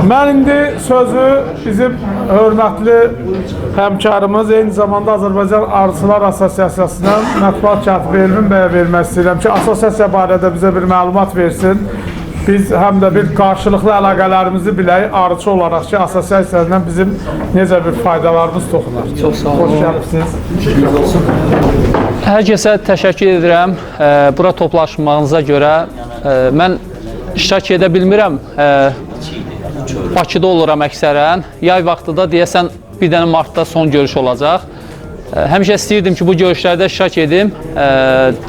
Mən indi sözü bizim hörmətli həmkarımız, eyni zamanda Azərbaycan Arıçılar Assosiasiyasının mətbuat katibi Elvin bəyə vermək istəyirəm ki, assosiasiya barədə bizə bir məlumat versin. Biz həm də bir qarşılıqlı əlaqələrimizi bilək arıçı olaraq ki, assosiasiya ilə bizim necə bir faydalarımız toxunar. Çox sağ olun. Xoş gəlibsiniz. Hər kəsə təşəkkür edirəm. Bura toplaşmağınıza görə. Mən iştirak edə bilmirəm. Bakıda oluram əksərən. Yay vaxtı da deyəsən bir dənə martda son görüş olacaq. Həmişə istəyirdim ki, bu görüşlərdə iştirak edim.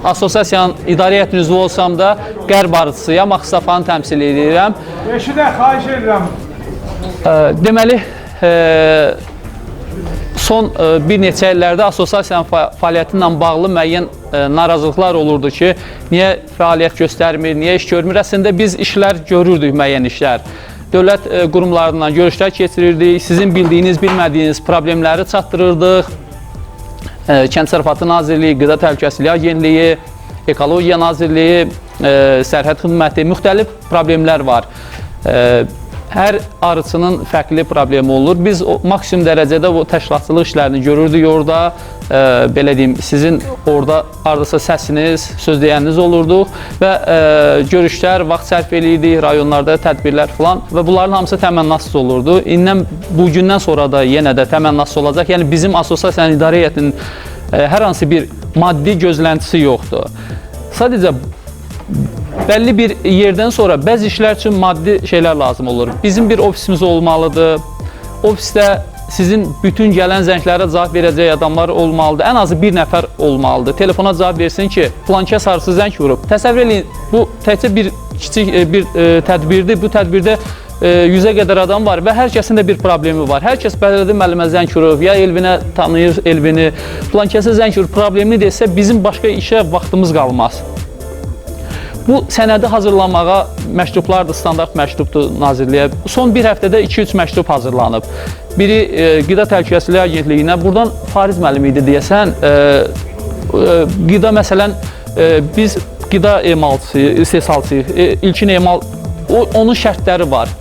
Assosiasiyanın idarə heyətinin üzvü olsam da Qərb arıçısıyam, Axstafanı təmsil edirəm. Eşidək, xahiş edirəm. Deməli, son bir neçə illərdə assosiasiyanın fəaliyyəti ilə bağlı müəyyən narazılıqlar olurdu ki, niyə fəaliyyət göstərmir, niyə iş görmür. Əslində biz işlər görürdük, müəyyən işlər. Dövlət qurumlarından görüşlər keçirirdik, sizin bildiyiniz, bilmədiyiniz problemləri çatdırırdıq. Kənd Təsərrüfatı Nazirliyi, Qida Təhlükəsizliyi Agentliyi, Ekologiya Nazirliyi, Sərhəd Xidməti, müxtəlif problemlər var. Hər arıçının fərqli problemi olur. Biz o maksimum dərəcədə bu təşkilatçılıq işlərini görürdük orada. Belə deyim, sizin orada hardasa səsiniz, söz deyəniniz olurduq və görüşlər, vaxt sərf eləyirdik, rayonlarda tədbirlər falan və bunların hamısı təmənnasız olurdu. İndən bugündən sonra da yenə də təmənnasız olacaq. Yəni bizim assosiasiyanın idarə heyətinin hər hansı bir maddi gözləntisi yoxdur. Sadəcə bəlli bir yerdən sonra bəzi işlər üçün maddi şeylər lazım olur. Bizim bir ofisimiz olmalıdır. Ofisdə sizin bütün gələn zənglərə cavab verəcək adamlar olmalıdır. Ən azı bir nəfər olmalıdır. Telefona cavab versin ki, filankəs arısı zəng vurub. Təsəvvür eləyin, bu təkcə bir kiçik bir tədbirdir. Bu tədbirdə 100-ə qədər adam var və hər kəsin də bir problemi var. Hər kəs Bədrəddin müəllimə zəng vurub, ya Elvinə tanıyır Elvini, filankəsə zəng vurub, problemini desə bizim başqa işə vaxtımız qalmaz. Bu sənədi hazırlamağa məktublardır, standart məktubdur nazirliyə. Son bir həftədə 2-3 məktub hazırlanıb. Biri Qida Təhlükəsizliyi Agentliyinə, buradan Fariz müəllim idi deyəsən, qida məsələn, biz qida emalçıyıq, istehsalçıyıq, ilkin emal, onun şərtləri var.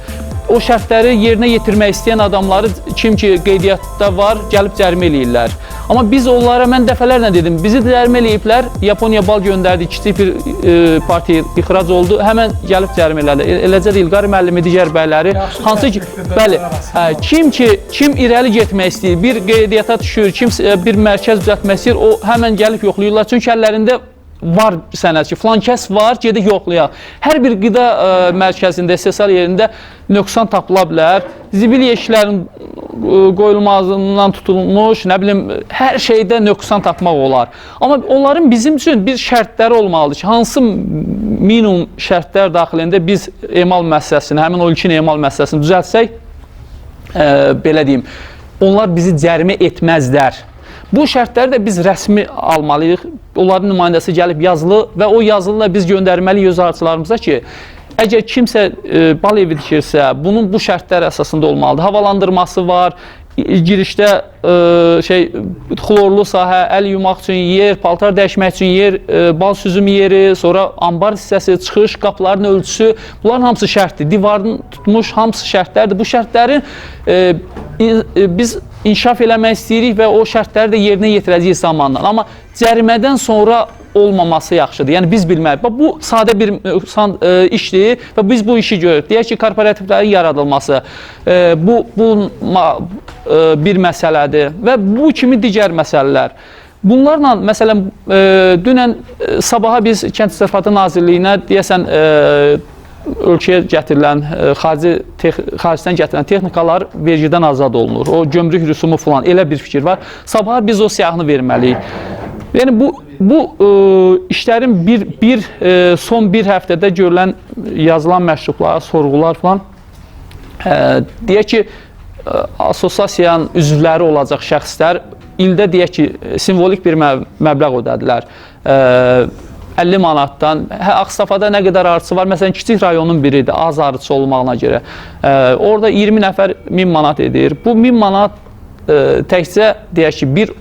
O şərtləri yerinə yetirmək istəyən adamları kim ki qeydiyyatda var, gəlib cərimə eləyirlər. Amma biz onlara, mən dəfələrlə dedim, bizi cərimə eləyiblər, Yaponiya bal göndərdi, kiçik bir partiya ixrac oldu, həmən gəlib cərimə elədi. Eləcə deyil, Qari müəllimi, digər bəyləri, hansı ki, bəli, kim ki, kim irəli getmək istəyir, bir qeydiyyata düşür, kim bir mərkəz düzəltmək istəyir, o həmən gəlib yoxlayırlar. Çünki əllərində var sənəd ki, filan kəs var, gedib yoxlayaq. Hər bir qida mərkəzində, istehsal yerində nöqsan tapıla bilər. Zibil yeşiklərin qoyulmasından tutulmuş, nə bilim, hər şeydə nöqsan tapmaq olar. Amma onların bizim üçün bir şərtləri olmalıdır ki, hansı minimum şərtlər daxilində biz emal müəssisəsini, həmin o ilkin emal müəssisəsini düzəltsək, belə deyim, onlar bizi cərimə etməzlər. Bu şərtləri də biz rəsmi almalıyıq. Onların nümayəndəsi gəlib yazılı və o yazılı da biz göndərməliyik öz arıçılarımıza ki, əgər kimsə bal evi dikirsə, bunun bu şərtlər əsasında olmalıdır. Havalandırması var, girişdə xlorlu sahə, əl yumaq üçün yer, paltar dəyişmək üçün yer, bal süzümü yeri, sonra ambar hissəsi, çıxış, qapıların ölçüsü, bunların hamısı şərtdir. Divarın tutmuş hamısı şərtlərdir. Bu şərtlərin biz inkişaf eləmək istəyirik və o şərtləri də yerinə yetirəcəyik zamanla. Amma cərimədən sonra olmaması yaxşıdır. Yəni biz bilməliyik. Bax, bu sadə bir işdir və biz bu işi görürük. Deyək ki, korporativlərin yaradılması bu bir məsələdir və bu kimi digər məsələlər. Bunlarla, məsələn, dünən sabaha biz Kənd Təsərrüfatı Nazirliyinə deyəsən ölkəyə gətirilən, xaricdən gətirilən texnikalar vergidən azad olunur. O gömrük rüsumu falan, elə bir fikir var. Sabaha biz o siyahını verməliyik. Yəni bu işlərin son bir həftədə görülən, yazılan məktublar, sorğular falan, deyək ki, assosiasiyanın üzvləri olacaq şəxslər ildə deyək ki, simvolik bir məbləğ ödədilər. 50 manatdan, Ağstafada nə qədər arıçı var? Məsələn, kiçik rayonun biridir, az arıçı olmağına görə. Orada 20 nəfər 1000 manat edir. Bu 1000 manat təkcə deyək ki, bir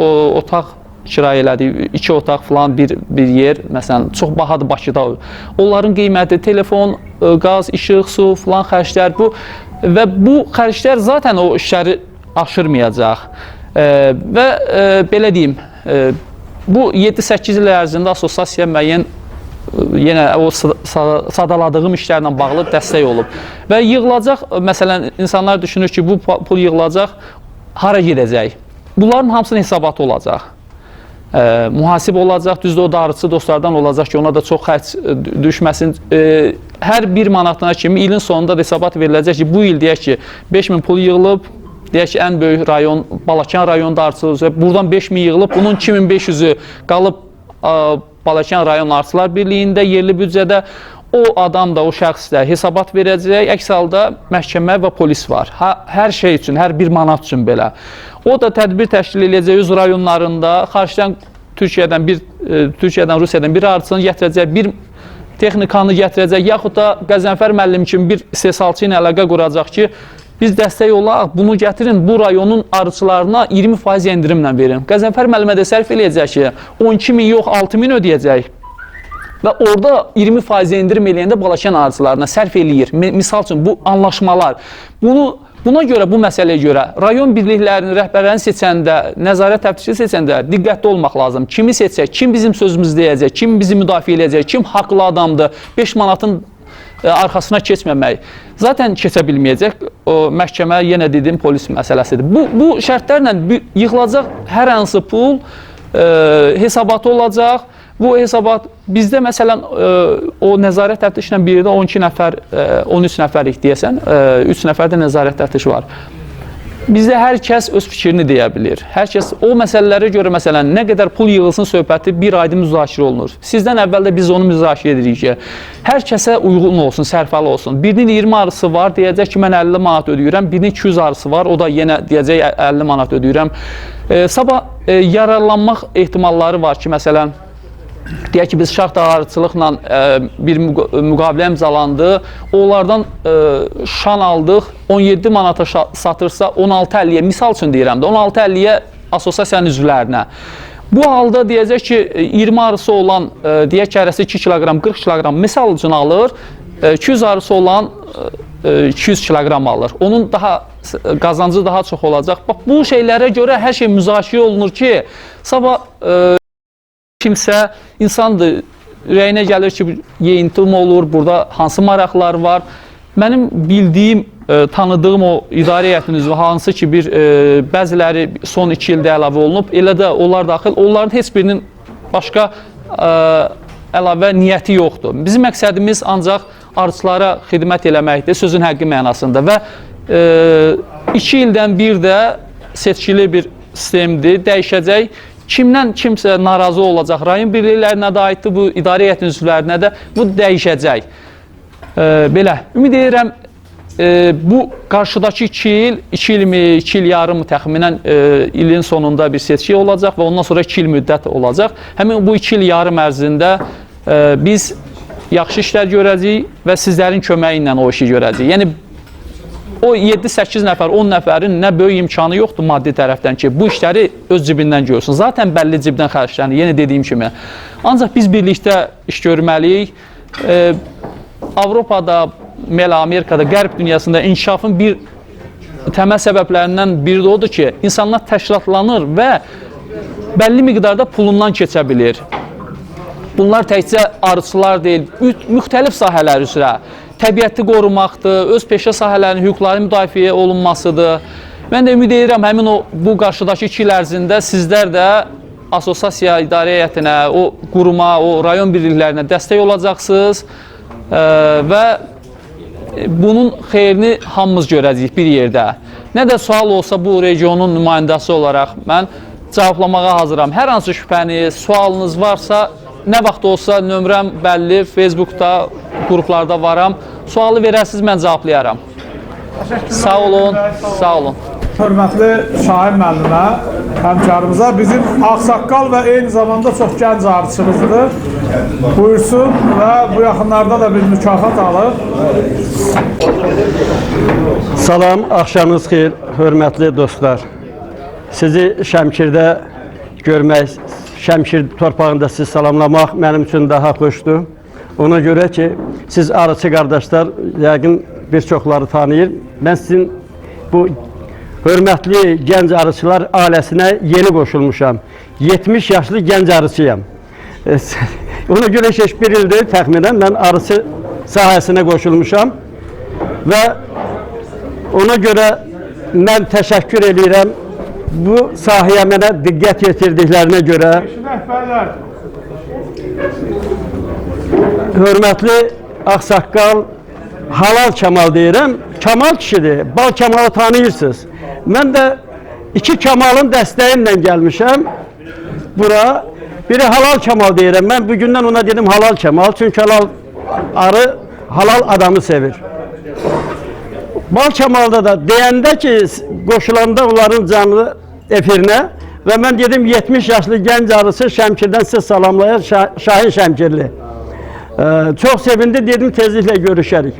otaq kirayə elədik, 2 otaq falan bir yer, məsələn, çox bahadır Bakıda. Onların qiyməti, telefon, qaz, işıq, su falan xərclər, bu Və bu xərclər zaten o işləri aşırmayacaq. Və belə deyim, bu 7-8 il ərzində assosiasiya müəyyən yenə o sadaladığım işlərlə bağlı dəstək olub. Və yığılacaq, məsələn, insanlar düşünür ki, bu pul yığılacaq, hara gedəcək? Bunların hamısının hesabatı olacaq. Mühasib olacaq, düzdür o da arıçı dostlardan olacaq ki, ona da çox xərc düşməsin. Hər bir manatına kimi ilin sonunda da hesabat veriləcək ki, bu il deyək ki, 5000 pul yığılıb, deyək ki, ən böyük rayon, Balakən rayonunda arıçılıq üzrə, buradan 5000 yığılıb, bunun 2500-ü qalıb Balakən rayon Arıçılar Birliyində, yerli büdcədə. O adam da, o şəxs də hesabat verəcək. Əks halda məhkəmə və polis var. Hər şey üçün, hər bir manat üçün belə. O da tədbir təşkil eləyəcək öz rayonlarında, xaricdən Türkiyədən, Rusiyadan bir arıçını gətirəcək, bir texnikanı gətirəcək, yaxud da Qəzənfər müəllim kimi bir istehsalçı ilə əlaqə quracaq ki, biz dəstək olaq, bunu gətirin, bu rayonun arıçılarına 20% endirimlə verin. Qəzənfər müəllimə də sərf eləyəcək ki, 12 min yox, 6 min ödəyəcək. Və orada 20% endirim eləyəndə Balakən arıçılarına sərf eləyir. Misal üçün, bu anlaşmalar. Buna görə, bu məsələyə görə rayon birliklərinin rəhbərlərini seçəndə, nəzarət təftişi seçəndə diqqətli olmaq lazım. Kimi seçək, kim bizim sözümüzü deyəcək, kim bizi müdafiə eləyəcək, kim haqlı adamdır, 5 manatın arxasına keçməmək. Zaten keçə bilməyəcək. O məhkəmə, yenə dedim, polis məsələsidir. Bu şərtlərlə yığılacaq hər hansı pul hesabatı olacaq. Bu hesabat bizdə məsələn o nəzarət təftişlə bir yerdə 12 nəfər, 13 nəfərik deyəsən, 3 nəfər də nəzarət təftişi var. Bizdə hər kəs öz fikrini deyə bilir. Hər kəs o məsələlərə görə məsələn nə qədər pul yığılsın söhbəti bir ayda müzakirə olunur. Sizdən əvvəl də biz onu müzakirə edirik ki, hər kəsə uyğun olsun, sərfəli olsun. Birinin 20 arısı var, deyəcək ki, mən 50 manat ödəyirəm. Birinin 200 arısı var, o da yenə deyəcək 50 manat ödəyirəm. Sabah yararlanmaq ehtimalları var ki, məsələn, deyək ki, biz şaxta arıçılıqla bir müqavilə imzalandı. Onlardan şan aldıq. 17 manata satırsa 16,50-yə, misal üçün deyirəm də, 16,50-yə assosiasiyanın üzvlərinə. Bu halda deyəcək ki, 20 arısı olan, deyək ki, hərəsi 2 kiloqram, 40 kiloqram misal üçün alır, 200 arısı olan 200 kiloqram alır. Onun daha qazancı daha çox olacaq. Bax, bu şeylərə görə hər şey müzakirə olunur ki, sabah kimsə insandır, ürəyinə gəlir ki, yeyinti olur, burada hansı maraqlar var. Mənim bildiyim, tanıdığım o idarə heyətinin üzvü, hansı ki bir bəziləri son 2 ildə əlavə olunub, elə də onlar daxil, onların heç birinin başqa əlavə niyyəti yoxdur. Bizim məqsədimiz ancaq arıçılara xidmət eləməkdir, sözün həqiqi mənasında və 2 ildən bir də seçkili bir sistemdir, dəyişəcək. Kimdən kimsə narazı olacaq, rayon birliklərinə də aiddir, bu idarə heyətinin üzvlərinə də bu dəyişəcək. Belə, ümid edirəm, bu qarşıdakı 2 il, 2 il mi, 2 il yarım təxminən ilin sonunda bir seçki olacaq və ondan sonra 2 il müddət olacaq. Həmin bu 2 il yarım ərzində biz yaxşı işlər görəcəyik və sizlərin köməyi ilə o işi görəcəyik. Yəni, o 7-8 nəfər, 10 nəfərin nə böyük imkanı yoxdur maddi tərəfdən ki, bu işləri öz cibindən görsün. Zaten bəlli cibdən xərclənir, yenə dediyim kimi. Ancaq biz birlikdə iş görməliyik. Avropada, elə Amerikada, Qərb dünyasında inkişafın bir təməl səbəblərindən biri də odur ki, insanlar təşkilatlanır və bəlli miqdarda pulundan keçə bilir. Bunlar təkcə arıçılar deyil, müxtəlif sahələr üzrə. Təbiəti qorumaqdır, öz peşə sahələrinin hüquqları müdafiə olunmasıdır. Mən də ümid edirəm, həmin o bu qarşıdakı 2 il ərzində sizlər də assosiasiya idarə heyətinə, o quruma, o rayon birliklərinə dəstək olacaqsınız və bunun xeyrini hamımız görəcəyik bir yerdə. Nə də sual olsa bu regionun nümayəndəsi olaraq mən cavablamağa hazıram. Hər hansı şübhəniz, sualınız varsa, nə vaxt olsa nömrəm bəlli, Facebookda, qruplarda varam. Sualı verəsiniz, mən cavablayaram. Sağ olun, sağ olun. Hörmətli Şahin müəllimə, həmkarımıza, bizim ağsaqqal və eyni zamanda çox gənc arıçımızdır. Buyursun və bu yaxınlarda da bir mükafat alır. Salam, axşamınız xeyir, hörmətli dostlar. Sizi Şəmkirdə görmək, Şəmkir torpağında sizi salamlamaq mənim üçün daha xoşdur. Ona görə ki, siz arıçı qardaşlar yəqin bir çoxları tanıyır. Mən sizin bu hörmətli gənc arıçılar ailəsinə yeni qoşulmuşam. 70 yaşlı gənc arıçıyam. Ona görə heç bir ildir təxminən mən arıçı sahəsinə qoşulmuşam və ona görə mən təşəkkür edirəm bu sahəyə mənə diqqət yetirdiklərinə görə. Hörmətli ağsaqqal Halal Kamal deyirəm. Kamal kişidir. Bal Kamalı tanıyırsınız. Mən də iki Kamalın dəstəyi ilə gəlmişəm bura. Biri Halal Kamal deyirəm. Mən bugündən ona dedim Halal Kamal. Çünki halal arı halal adamı sevir. Bal Kamalda da deyəndə ki, qoşulanda onların canlı efirinə və mən dedim 70 yaşlı gənc arısı Şəmkirdən sizi salamlayır, Şahin Şəmkirli. Çox sevindi, dedim tezliklə görüşərik.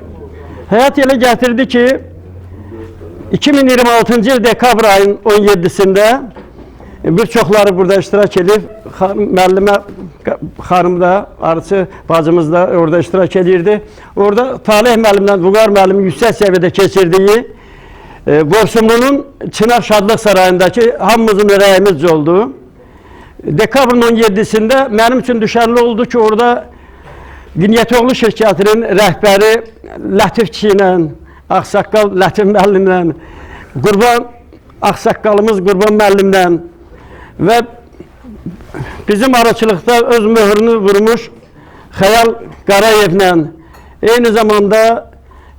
Həyat elə gətirdi ki, 2026-cı il dekabr ayının 17-sində bir çoxları burada iştirak edib, müəllimə xanım da, arıçı bacımız da orada iştirak edirdi. Orada Talih müəllimlə Vüqar müəllimin yüksək səviyyədə keçirdiyi Qorsumlunun Çınar Şadlıq Sarayındakı hamımızın ürəyimizcə oldu. Dekabrın 17-sində mənim üçün düşərli oldu ki, orada Qiniyyətoğlu şirkətinin rəhbəri Lətif kişi ilə, ağsaqqal Lətif müəllimlə, Qurban ağsaqqalımız Qurban müəllimlə və bizim arıçılıqda öz möhrünü vurmuş Xəyal Qarayevlə, eyni zamanda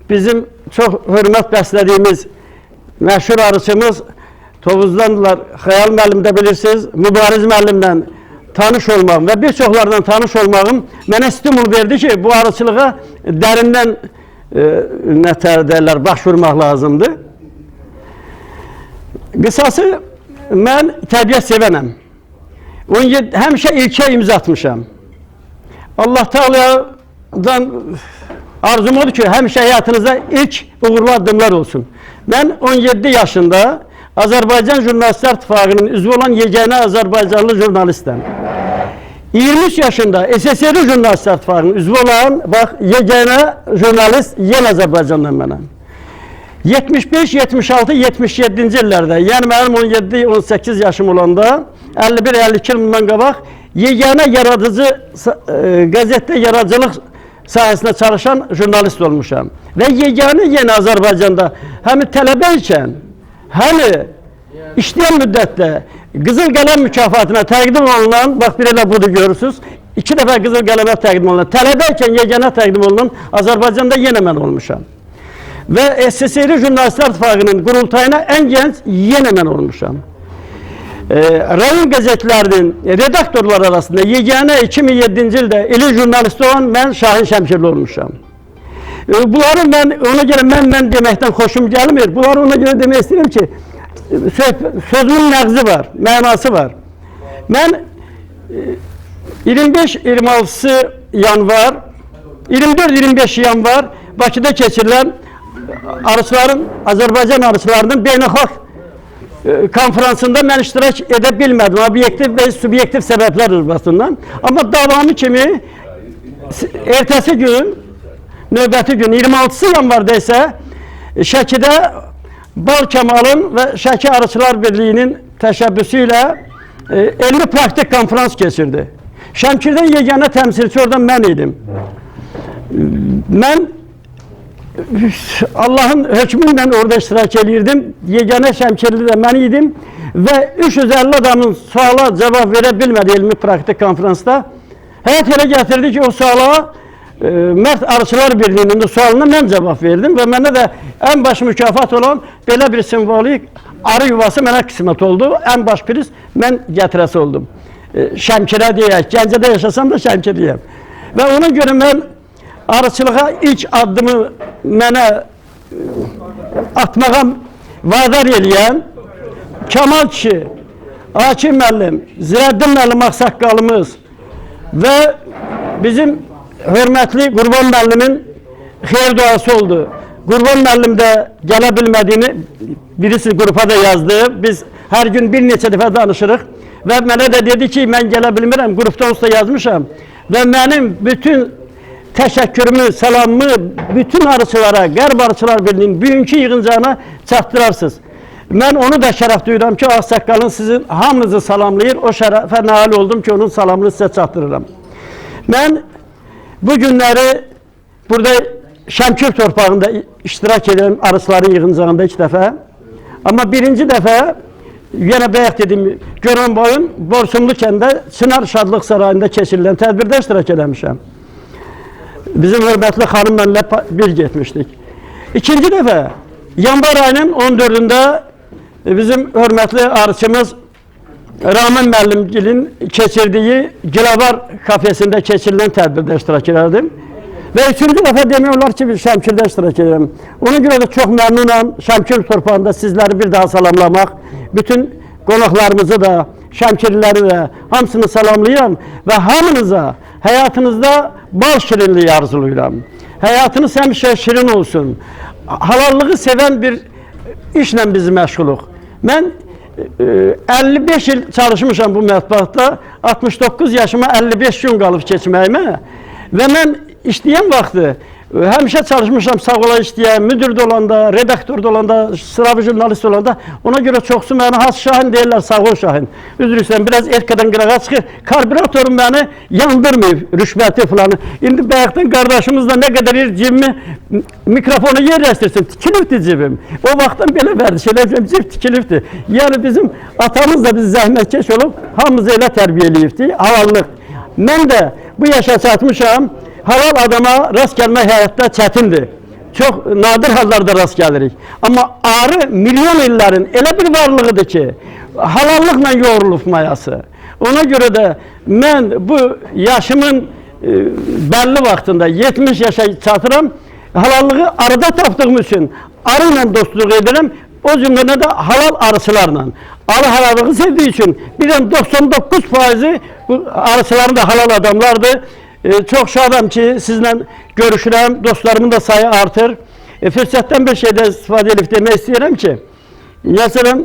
bizim çox hörmət bəslədiyimiz məşhur arıçımız Tovuzdandılar, Xəyal müəllim də bilirsiniz, Mübariz müəllimlə tanış olmağım və bir çoxlardan tanış olmağım mənə stimul verdi ki, bu arıçılığa dərindən nətər deyirlər, baş vurmaq lazımdır. Qısası, mən təbiət sevənəm. 17, həmişə ilkə imza atmışam. Allah Teala'dan arzum odur ki, həmişə həyatınızda ilk uğurlu addımlar olsun. Mən 17 yaşında Azərbaycan Jurnalistlər İttifaqının üzvü olan yeganə Azərbaycanlı jurnalistəm. 23 yaşında SSR Jurnalistlər İttifaqının üzvü olan, bax, yeganə jurnalist yenə Azərbaycandan mənəm. 75, 76, 77-ci illərdə, yəni mənim 17-18 yaşım olanda, 51-52 il bundan qabaq, yeganə yaradıcı, qəzetdə yaradıcılıq sahəsində çalışan jurnalist olmuşam. Və yeganə yenə Azərbaycanda həm tələbə ikən, həm işləyən müddətdə Qızıl Qələm mükafatına təqdim olunan, bax bir elə budur görürsünüz, 2 dəfə Qızıl Qələmə təqdim olunan, tələbə ikən yeganə təqdim olunan Azərbaycanda yenə mən olmuşam. Və SSR Jurnalistlər İttifaqının qurultayına ən gənc yenə mən olmuşam. Rayon qəzetlərinin redaktorlar arasında yeganə 2007-ci ildə ilin jurnalisti olan mən Şahin Şəmkirli olmuşam. Bunları mən ona görə mən deməkdən xoşum gəlmir. Bunları ona görə demək istəyirəm ki, sözümün nəğzi var, mənası var. Mən 25-26 yanvar, 24-25 yanvar Bakıda keçirilən arıçıların, Azərbaycan arıçılarının beynəlxalq konferansında mən iştirak edə bilmədim. Obyektiv və subyektiv səbəblər ucbatından. Amma davamı kimi ertəsi gün, növbəti gün 26 yanvarda isə Şəkidə Bal Kamalın və Şəki Arıçılar Birliyinin təşəbbüsü ilə elmi praktik konferans keçirdi. Şəmkirdən yeganə təmsilçi oradan mən idim. Mən Allahın hökmü ilə orada iştirak eləyirdim. Yeganə Şəmkirli də mən idim və 350 adamın suala cavab verə bilmədi elmi praktik konferansda. Həyat elə gətirdi ki, o suala Mərd Arıçılar Birliyinin o sualına mən cavab verdim və mənə də ən baş mükafat olan belə bir simvolik arı yuvası mənə qismət oldu. Ən baş priz mən gətirəsi oldum. Şəmkirə deyək, Gəncədə yaşasam da Şəmkirliyəm. Və ona görə mən arıçılığa ilk addımı mənə atmağa vadar eləyən Kamal kişi, Akif müəllim, Zirəddin müəllim ağsaqqalımız və bizim hörmətli Qurban müəllimin xeyir duası oldu. Qurban müəllim də gələ bilmədiyini birisi qrupa da yazdı. Biz hər gün bir neçə dəfə danışırıq və mənə də dedi ki, mən gələ bilmirəm, qrupda onsuz da yazmışam və mənim bütün təşəkkürümü, salamımı bütün arıçılara, Qərb Arıçılar Birliyinin bugünkü yığıncağına çatdırarsınız. Mən onu da şərəf duyuram ki, ağsaqqalın sizin hamınızı salamlayır. O şərəfə nail oldum ki, onun salamını sizə çatdırıram. Mən bu günləri burada Şəmkir torpağında iştirak edirəm arıçıların yığıncağında ilk dəfə. Amma birinci dəfə yenə bayaq dedim, Goranboyun Borsunlu kəndə Çınar Şadlıq Sarayında keçirilən tədbirdə iştirak eləmişəm. Bizim hörmətli xanımla bir getmişdik. İkinci dəfə yanvar ayının 14-ündə bizim hörmətli arıçımız Ramin müəllimgilin keçirdiyi Gilavar kafesində keçirilən tədbirdə iştirak elədim. Və üçüncü dəfə demək olar ki, bir Şəmkirdə iştirak edirəm. Ona görə də çox məmnunam. Şəmkir torpağında sizləri bir daha salamlamaq, bütün qonaqlarımızı da, Şəmkirliləri də hamısını salamlayıram və hamınıza həyatınızda bal şirinliyi arzulayıram. Həyatınız həmişə şirin olsun. Halallığı sevən bir işlə biz məşğuluq. Mən 55 il çalışmışam bu mətbuatda. 69 yaşıma 55 gün qalıb keçməyimə və mən işləyən vaxtı həmişə çalışmışam sağ ola işləyən, müdür də olanda, redaktor da olanda, sıravi jurnalist olanda. Ona görə çoxsu məni Has Şahin deyirlər, sağ ol Şahin. Üzr istəyirəm, biraz erkədən qırağa çıxır. Karbüratorum məni yandırmayıb, rüşvəti filanı. İndi bayaqdan qardaşımız da nə qədər ir cibimi mikrofonu yerləşdirsin, tikilibdi cibim. O vaxtdan belə vərdiş eləmişəm, cib tikilibdi. Yəni bizim atamız da biz zəhmətkeş olub, hamımızı elə tərbiyə eləyibdi, halallıq. Mən də bu yaşa çatmışam, halal adama rast gəlmək həyatda çətindir. Çox nadir hallarda rast gəlirik. Amma arı milyon illərin elə bir varlığıdır ki, halallıqla yoğrulub mayası. Ona görə də mən bu yaşımın bəlli vaxtında 70 yaşa çatıram, halallığı arıda tapdığım üçün arı ilə dostluq edirəm. O cümlədən də halal arıçılarla. Arı halallığı sevdiği üçün birdən 99%-i bu arıçıların da halal adamlardır. Çox şadam ki, sizlə görüşürəm, dostlarımın da sayı artır. Fürsətdən bir şeydə istifadə edib demək istəyirəm ki, məsələn,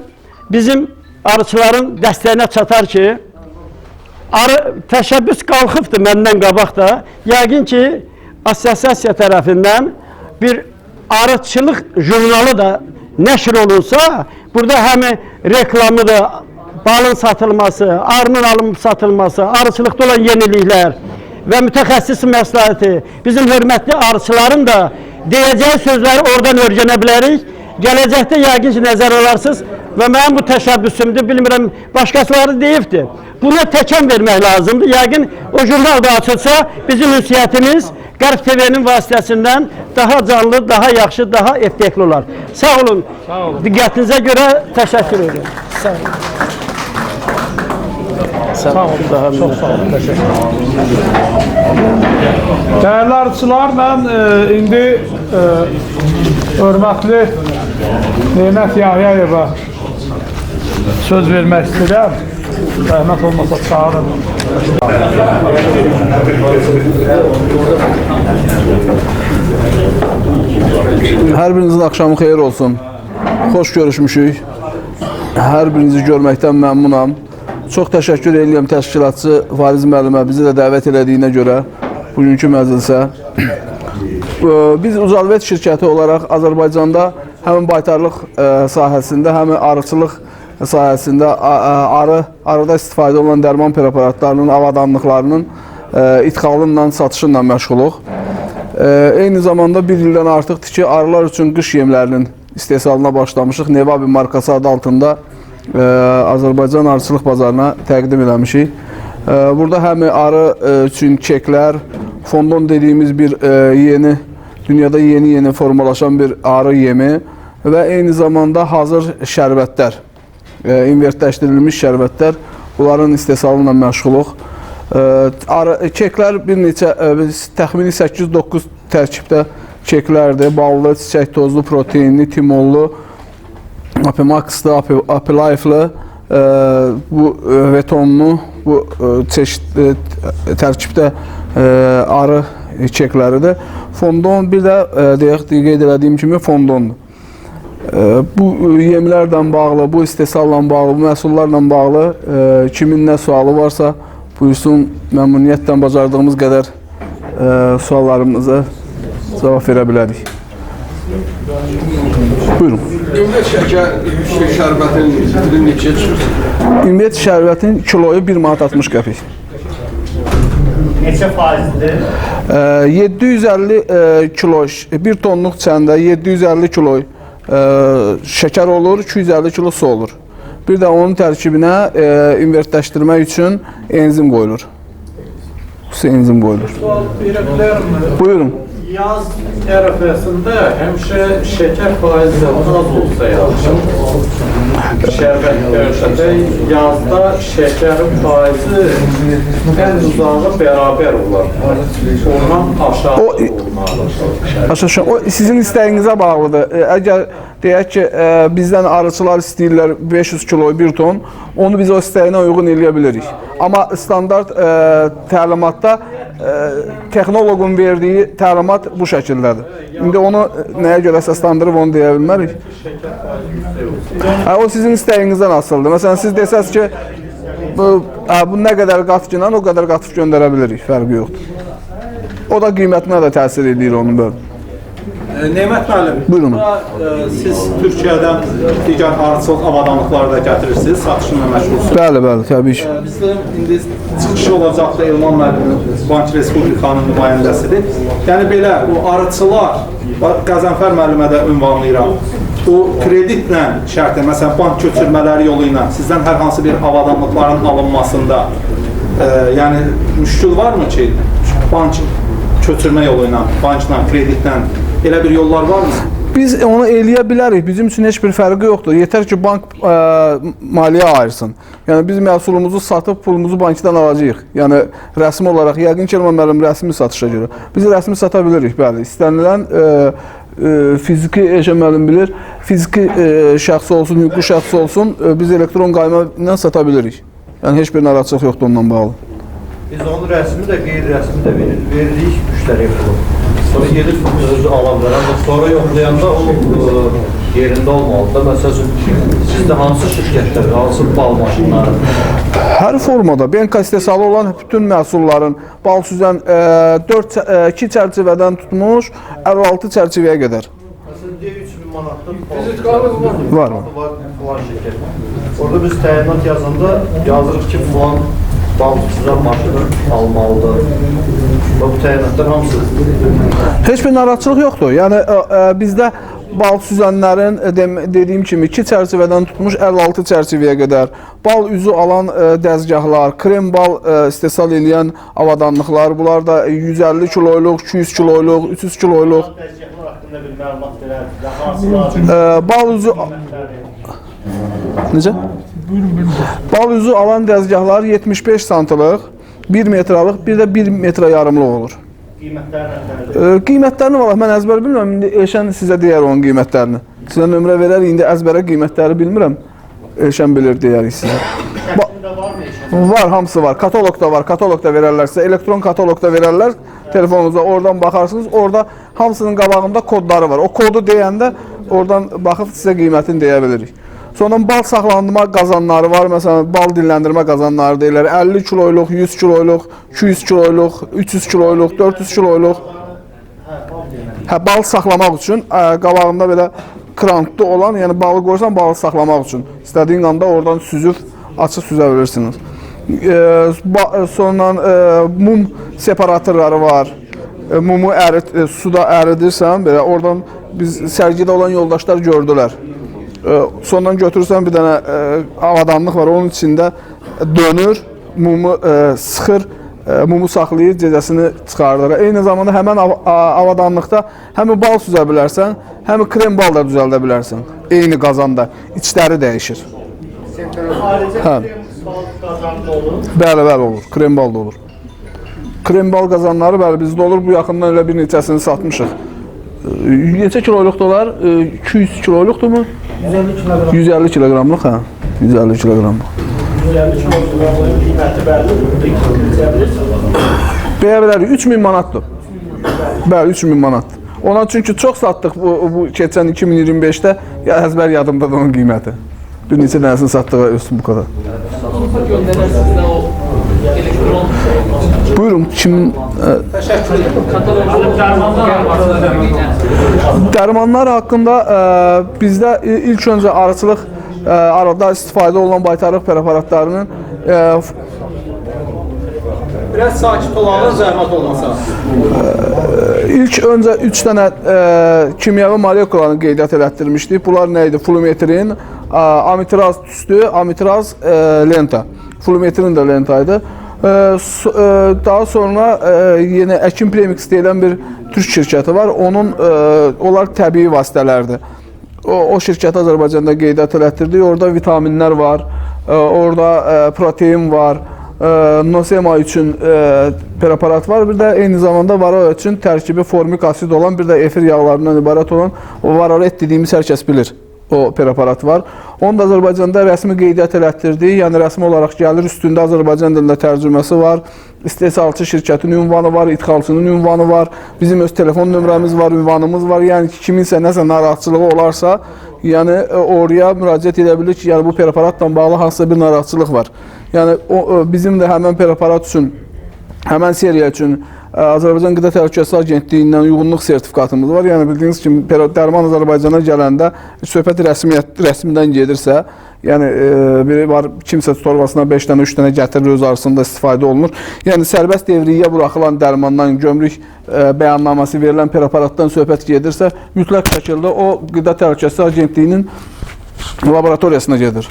bizim arıçıların dəstəyinə çatar ki, arı təşəbbüs qalxıbdır məndən qabaq da. Yəqin ki, assosiasiya tərəfindən bir arıçılıq jurnalı da nəşr olunsa, burada həm reklamı da, balın satılması, arının alınıb satılması, arıçılıqda olan yeniliklər və mütəxəssis məsləhəti, bizim hörmətli arıçıların da deyəcəyi sözləri oradan öyrənə bilərik. Gələcəkdə yəqin ki, nəzər alarsınız və mənim bu təşəbbüsümdür, bilmirəm, başqaları deyibdir. Buna təkan vermək lazımdır. Yəqin o jurnal da açılsa, bizim ünsiyyətimiz Qərb TV-nin vasitəsindən daha canlı, daha yaxşı, daha effektli olar. Sağ olun. Sağ olun. Diqqətinizə görə təşəkkür edirəm. Sağ olun. Sağ olun. Daha Çox sağ olun. Təşəkkür. Dəyərli arıçılar, mən indi hörmətli Nemət Yahyayeva söz vermək istəyirəm. Zəhmət olmasa çağırın. Hər birinizin axşamı xeyir olsun. Xoş görüşmüşük. Hər birinizi görməkdən məmnunam. Çox təşəkkür edirəm təşkilatçı Fariz müəllimə bizi də dəvət elədiyinə görə bugünkü məclisə. Biz Ucalvet şirkəti olaraq Azərbaycanda həm baytarlıq sahəsində, həm arıçılıq sahəsində arıda istifadə olunan dərman preparatlarının, avadanlıqlarının idxalıyla, satışıyla məşğuluq. Eyni zamanda bir ildən artıqdır ki, arılar üçün qış yemlərinin istehsalına başlamışıq. Nevabi markası adı altında Azərbaycan arıçılıq bazarına təqdim eləmişik. Burada həm arı üçün keklər, fondon dediyimiz bir yeni, dünyada yeni-yeni formalaşan bir arı yemi və eyni zamanda hazır şərbətlər, invertləşdirilmiş şərbətlər, bunların istehsalı ilə məşğuluq. Keklər bir neçə, təxmini 8-9 tərkibdə keklərdir. Ballı, çiçək tozlu, proteinli, timollu, Apimaxlı, Apilife'lı, bu vetonlu, bu çeşid tərkibdə arı kekləridir. Fondon bir də deyək, qeyd elədiyim kimi fondondur. Bu yemlərlə bağlı, bu istehsalla bağlı, bu məhsullarla bağlı kimin nə sualı varsa buyursun, məmnuniyyətlə bacardığımız qədər suallarımıza cavab verə bilərik. Buyurun. Ümumiyyət şəkər, şərbətin litri neçəyə çıxır? Ümumiyyət şərbətin kiloyu 1 manat 60 qəpik. Neçə faizdir? 750 kilo, 1 tonluq çəndə 750 kilo şəkər olur, 250 kilo su olur. Bir də onun tərkibinə invertləşdirmək üçün enzim qoyulur. Xüsusi enzim qoyulur. Sual verə bilərəm. Buyurun. Yaz ərəfəsində həmişə şəkər faizi az olsa yaxşı. Şərbət görüşəndə yazda şəkərin faizi ən uzağı bərabər olar. Ondan aşağı olmalı. Başa düşürəm. O sizin istəyinizə bağlıdır. Əgər deyək ki, bizdən arıçılar istəyirlər 500 kilo, 1 ton, onu biz o istəyinə uyğun eləyə bilirik. Amma standart təlimatda texnoloqun verdiyi təlimat bu şəkildədir. İndi onu nəyə görə əsaslandırıb onu deyə bilmərik. O sizin istəyinizdən asılıdır. Məsələn, siz desəz ki, bu nə qədər qatqı ilə o qədər qatıq göndərə bilirik, fərqi yoxdur. O da qiymətinə də təsir eləyir onun böyle. Nemət müəllim, Buyurun. Siz Türkiyədən digər arıçılıq avadanlıqları da gətirirsiniz, satışla məşğulsunuz. Bəli, bəli, təbii ki. Bizdə indi çıxışı olacaqdı Elman müəllim, Bank Respublikanın nümayəndəsidir. Yəni belə, o arıçılar, Qəzənfər müəllimə də ünvanlayıram, o kreditlə şərtlə, məsələn, bank köçürmələri yolu ilə sizdən hər hansı bir avadanlıqların alınmasında, yəni müşkül varmı ki, bank köçürmə yolu ilə, bankla, kreditlə elə bir yollar varmı? Biz onu eləyə bilərik. Bizim üçün heç bir fərqi yoxdur. Yetər ki, bank maliyyə ayırsın. Yəni biz məhsulumuzu satıb pulumuzu bankdan alacağıq. Yəni rəsmi olaraq, yəqin ki, Elman müəllim rəsmi satışa görə. Biz rəsmi sata bilirik, bəli. İstənilən fiziki, Eşən müəllim bilir, fiziki şəxs olsun, hüquqi şəxs olsun, biz elektron qayma ilə sata bilirik. Yəni heç bir narahatçılıq yoxdur onunla bağlı. Biz onun rəsmi də, qeyri-rəsmi də veririk müştəriyə pulu. Sonra gedib özü ala bilər, amma sonra yoxlayanda o yerində olmalıdır. Məsəl üçün, sizdə hansı şirkətlər, hansı bal maşınları? Hər formada Benka istehsalı olan bütün məhsulların bal süzən 2 çərçivədən tutmuş 56 çərçivəyə qədər. Məsələn, deyək 3000 manatlıq Var. Var filan şirkət. Orada biz təyinat yazanda yazırıq ki, filan bal süzən maşını almalıdır. Və bu təyinatlar hamısı. Heç bir narahatçılıq yoxdur. Yəni bizdə bal süzənlərin dediyim kimi 2 çərçivədən tutmuş 56 çərçivəyə qədər bal üzü alan dəzgahlar, krem bal istehsal edən avadanlıqlar, bunlar da 150 kiloluq, 200 kiloluq, 300 kiloluq. Dəzgahlar haqqında bir məlumat verərdiniz. Hansılar? Bal üzü necə? Bal üzü alan dəzgahlar 75 santlıq, 1 metralıq, bir də 1 metrə yarımlıq olur. Qiymətləri nətərdir? Qiymətlərini vallah mən əzbər bilmirəm. İndi Elşən sizə deyər onun qiymətlərini. Sizə nömrə verər, indi əzbərə qiymətləri bilmirəm. Elşən bilir deyərik sizə. Var, hamısı var. Kataloqda var. Kataloqda verərlər sizə. Elektron kataloqda verərlər. Telefonunuza oradan baxarsınız. Orada hamısının qabağında kodları var. O kodu deyəndə oradan baxıb sizə qiymətini deyə bilirik. Sonra bal saxlanma qazanları var. Məsələn, bal dinləndirmə qazanları deyirlər. 50 kiloluq, 100 kiloluq, 200 kiloluq, 300 kiloluq, 400 kiloluq. Hə, bal saxlamaq üçün qabağında belə krantlı olan, yəni balı qoysan balı saxlamaq üçün. İstədiyin anda oradan süzüb, açıq süzə bilirsiniz. Sonra mum separatorları var. Mumu suda əridirsən, belə oradan biz sərgidə olan yoldaşlar gördülər. Sondan götürürsən bir dənə avadanlıq var, onun içində dönür, mumu sıxır, mumu saxlayır, gecəsini çıxardır. Eyni zamanda həmən avadanlıqda həm bal süzə bilərsən, həm krem bal da düzəldə bilərsən. Eyni qazanda, içləri dəyişir. Ayrıca krem bal qazanı olur. Bəli, bəli olur, krem bal da olur. Krem bal qazanları bəli bizdə olur, bu yaxından elə bir neçəsini satmışıq. Neçə kiloluqdur onlar? 200 kiloluqdurmu? 150 kiloqram. 150 kiloqramlıq, hə. 150 kiloqramlıq. 150 kiloqramın qiyməti bəllidir. Deyə bilirsiniz? Deyə bilərik, 3000 manatdır. Bəli, 3000 manatdır. Ona çünki çox satdıq bu keçən 2025-də, ya əzbər yadımdadır onun qiyməti. Bir neçə dənəsini satdıq, ölsün bu qədər. Göndərərsiniz də o elektron. Buyurun, kim Dərmanlar haqqında bizdə ilk öncə arıçılıq arada istifadə olunan baytarlıq preparatlarının Biraz sakit olalım, zəhmət olmasa. İlk öncə 3 dənə kimyəvi molekulanı qeydiyyat elətdirmişdik. Bunlar nə idi? Flumetrin, amitraz tüstü, amitraz lenta. Flumetrin də lenta idi. Daha sonra yenə Əkin Premix deyilən bir türk şirkəti var. Onun onlar təbii vasitələrdir. O şirkəti Azərbaycanda qeydiyyat elətdirdik. Orada vitaminlər var, orada protein var, nosema üçün preparat var. Bir də eyni zamanda varroa üçün tərkibi formik asid olan, bir də efir yağlarından ibarət olan o varroa dediyimiz hər kəs bilir. O preparat var. Onu da Azərbaycanda rəsmi qeydiyyat elətdirdik. Yəni rəsmi olaraq gəlir, üstündə Azərbaycan dilində tərcüməsi var. İstehsalçı şirkətin ünvanı var, idxalçının ünvanı var. Bizim öz telefon nömrəmiz var, ünvanımız var. Yəni ki, kiminsə nəsə narahatçılığı olarsa, yəni oraya müraciət edə bilir ki, yəni bu preparatla bağlı hansısa bir narahatçılıq var. Yəni bizim də həmən preparat üçün, həmən seriya üçün Azərbaycan Qida Təhlükəsizliyi Agentliyindən uyğunluq sertifikatımız var. Yəni bildiyiniz kimi dərman Azərbaycana gələndə söhbət rəsmidən gedirsə, yəni biri var kimsə torbasına 5 dənə, 3 dənə gətirir, öz arasında istifadə olunur. Yəni sərbəst devriyyə buraxılan dərmandan, gömrük bəyannaməsi verilən preparatdan söhbət gedirsə, mütləq şəkildə o Qida Təhlükəsizliyi Agentliyinin laboratoriyasına gedir.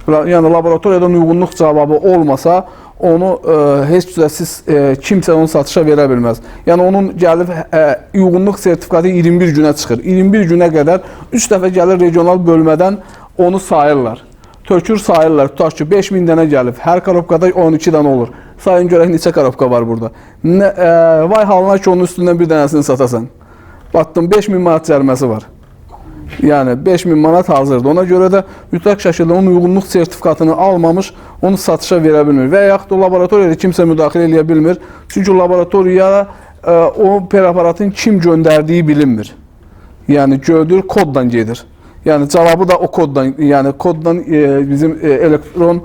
Yəni laboratoriyadan uyğunluq cavabı olmasa, onu heç cürə siz kimsə onu satışa verə bilməz. Yəni onun gəlib uyğunluq sertifikatı 21 günə çıxır. 21 günə qədər 3 dəfə gəlir regional bölmədən onu sayırlar. Tökür sayırlar. Tutaq ki 5000 dənə gəlib. Hər korobkada 12 dənə olur. Sayın görək neçə korobka var burada. Vay halına ki onun üstündən bir dənəsini satasan. Batdım 5000 manat cəriməsi var. Yəni 5000 manat hazırdır. Ona görə də mütləq şəkildə onun uyğunluq sertifikatını almamış onu satışa verə bilmir. Və yaxud da laboratoriyada kimsə müdaxilə eləyə bilmir. Çünki laboratoriyaya o preparatın kim göndərdiyi bilinmir. Yəni gördür, kodla gedir. Yəni cavabı da o kodla, yəni kodla bizim elektron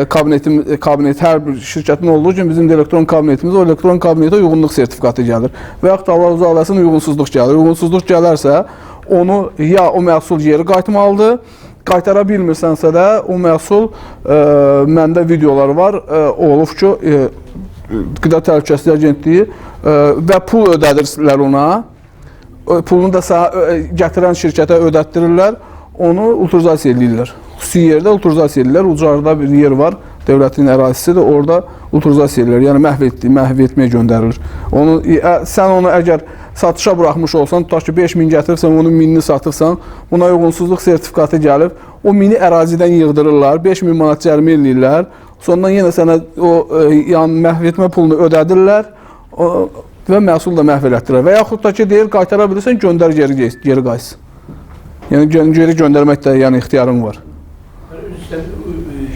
kabinet hər bir şirkətin olduğu kimi bizim də elektron kabinetimiz, o elektron kabinetə uyğunluq sertifikatı gəlir. Və yaxud da Allah uzaq eləsin uyğunsuzluq gəlir. Uyğunsuzluq gələrsə onu ya o məhsul geri qayıtmalıdır, qaytara bilmirsənsə də o məhsul məndə videolar var, olub ki, Qida Təhlükəsizliyi Agentliyi və pul ödədirlər ona. Pulunu da gətirən şirkətə ödətdirirlər, onu ulturizasiya eləyirlər. Xüsusi yerdə ulturizasiya eləyirlər, ucarda bir yer var, dövlətin ərazisidir, orada ulturizasiya eləyirlər, yəni məhv etməyə göndərilir. Onu, sən onu əgər satışa buraxmış olsan, tutaq ki 5000 gətirirsən, onun 1000-ni satıbsan, buna uyğunsuzluq sertifikatı gəlib, o 1000-i ərazidən yığdırırlar, 5000 manat cərimə eləyirlər, sondan yenə sənə o yəni, məhv etmə pulunu ödədirlər, və məhsul da məhv elətdirlər. Və yaxud da ki, deyir, qaytara bilirsən, göndər geri qayıtsın. Yəni, geri göndərmək də yəni, ixtiyarın var.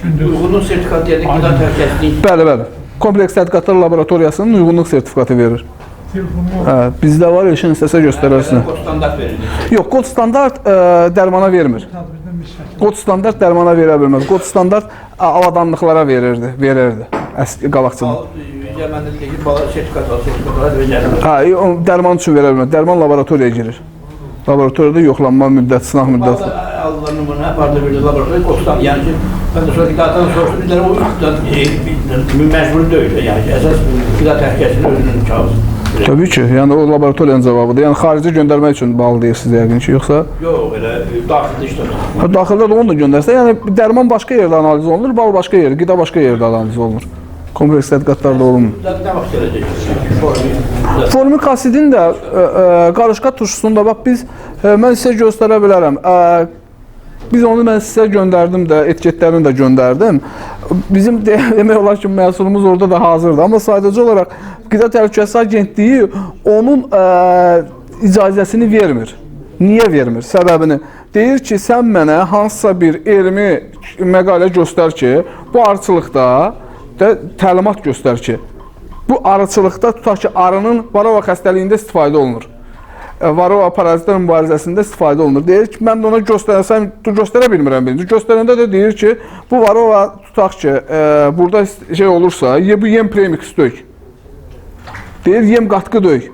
Uyğunluq sertifikatı deyəndə qida təhlükəsizliyi. Bəli, bəli. Kompleks Tədqiqatlar Laboratoriyasının uyğunluq sertifikatı verir. Hə, bizdə var, Elşən istəsə göstərərsin. Kod standart verilir. Yox, kod standart dərmana vermir. Kod standart dərmana verə bilməz. Kod standart avadanlıqlara verirdi. Qabaqcıdan. Hə, dərman üçün verə bilməz. Dərman laboratoriyaya girir. Laboratoriyada yoxlanma müddəti, sınaq müddəti. Aldılar nümunə, apardı bir laboratoriya, kod standart. Yəni ki, mən də sonra qidadan soruşdum, bizlərə o məcburi deyil. Yəni ki, əsas qida təhlükəsizliyi özünün kağızı. Təbii ki, yəni o laboratoriyanın cavabıdır. Yəni xaricə göndərmək üçün bağlı deyirsiniz yəqin ki, yoxsa? Yox, elə daxildə işləmir. Ha, daxildə də onu da göndərsə, yəni dərman başqa yerdə analiz olunur, bal başqa yerdə, qida başqa yerdə analiz olunur. Kompleks tədqiqatlarda olunmur. Nə vaxt gələcək? Formik asidin də qarışqa turşusunu da bax biz, mən sizə göstərə bilərəm. Biz onu mən sizə göndərdim də, etiketlərini də göndərdim. Bizim demək olar ki, məhsulumuz orada da hazırdır. Amma sadəcə olaraq Qida Təhlükəsizliyi Agentliyi onun icazəsini vermir. Niyə vermir? Səbəbini. Deyir ki, sən mənə hansısa bir elmi məqalə göstər ki, bu arıçılıqda təlimat göstər ki, bu arıçılıqda tutaq ki, arının varroa xəstəliyində istifadə olunur. Varroa parazitlər mübarizəsində istifadə olunur. Deyir ki, mən də ona göstərsəm, göstərə bilmirəm birinci. Göstərəndə də deyir ki, bu varroa tutaq ki, burada şey olursa, bu yem premix dök. Deyir yem qatqı deyil.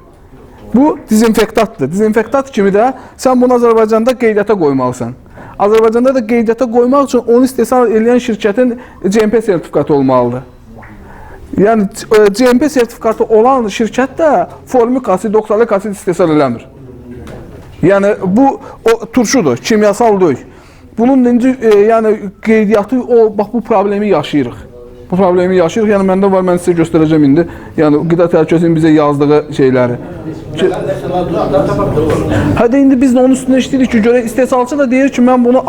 Bu dezinfektatdır. Dezinfektat kimi də sən bunu Azərbaycanda qeydiyyata qoymalısan. Azərbaycanda da qeydiyyata qoymaq üçün onu istehsal edən şirkətin GMP sertifikatı olmalıdır. Yəni GMP sertifikatı olan şirkət də formik asid, oksalik asid istehsal eləmir. Yəni bu o turşudur, kimyasal deyil. Bunun indi yəni qeydiyyatı o bax bu problemi yaşayırıq. Bu problemi yaşayırıq. Yəni məndə var, mən sizə göstərəcəm indi. Yəni qida təhlükəsinin bizə yazdığı şeyləri. Hə də indi biz də onun üstündə işləyirik ki, görək istehsalçı da deyir ki, mən bunu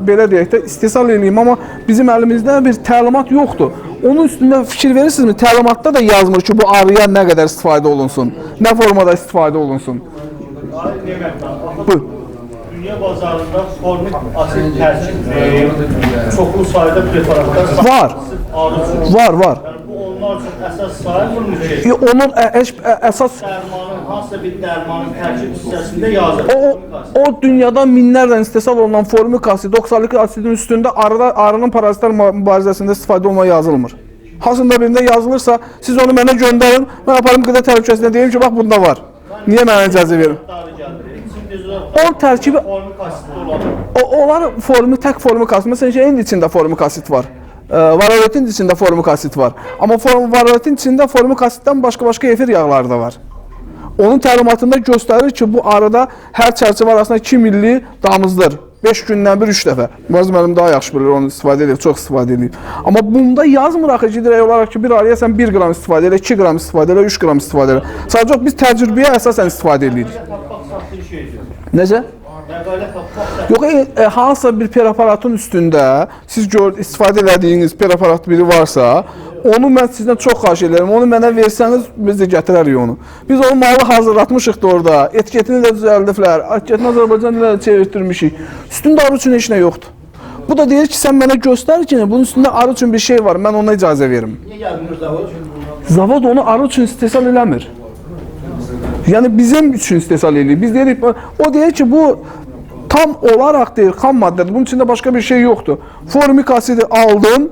belə deyək də istehsal eləyim, amma bizim əlimizdə bir təlimat yoxdur. Onun üstündə fikir verirsinizmi? Təlimatda da yazmır ki, bu arıya nə qədər istifadə olunsun, nə formada istifadə olunsun. Buyur. Dünya bazarında formik asid tərkibli çoxlu sayda preparatlar var. Var, var. Yəni bu onlar üçün əsas sayılmır ki? Onun əsas dərmanın, hansısa bir dərmanın tərkib hissəsində yazılır. O dünyada minlərlə istehsal olunan formik asid, oksalik asidin üstündə arının parazitlər mübarizəsində istifadə olma yazılmır. Hansında birində yazılırsa, siz onu mənə göndərin, mən aparım qida təhlükəsində deyim ki, bax bunda var. Niyə mənə icazə verin? Onun tərkibi onlar formu tək formik asid. Məsələn, şeyin içində formik asid var. Varroatin içində formik asid var. Amma varroatin içində formik asiddən başqa-başqa efir yağları da var. Onun təlimatında göstərir ki, bu arada hər çərçivə arasında 2 milli damızdır. 5 gündən bir 3 dəfə. Mübariz müəllim daha yaxşı bilir, onu istifadə edib, çox istifadə edib. Amma bunda yazmır axı ki, direkt olaraq ki, bir arıya sən 1 qram istifadə elə, 2 qram istifadə elə, 3 qram istifadə elə. Sadəcə biz təcrübəyə əsasən istifadə edirik. Necə? Yox, hansısa bir preparatın üstündə siz istifadə elədiyiniz preparat biri varsa, onu mən sizdən çox xahiş edirəm. Onu mənə versəniz, biz də gətirərik onu. Biz o malı hazırlatmışıq da orada. Etiketini də düzəldiblər. Etiketini Azərbaycan dilinə də çevirtdirmişik. Üstündə arı üçün heç nə yoxdur. Bu da deyir ki, sən mənə göstər ki, bunun üstündə arı üçün bir şey var, mən ona icazə verim. Niyə yazmır zavod? Zavod onu arı üçün istehsal eləmir. Yəni bizim üçün istehsal eləyir. Biz deyirik, o deyir ki, bu tam olaraq deyir, xam maddədir. Bunun içində başqa bir şey yoxdur. Formik asidi aldım,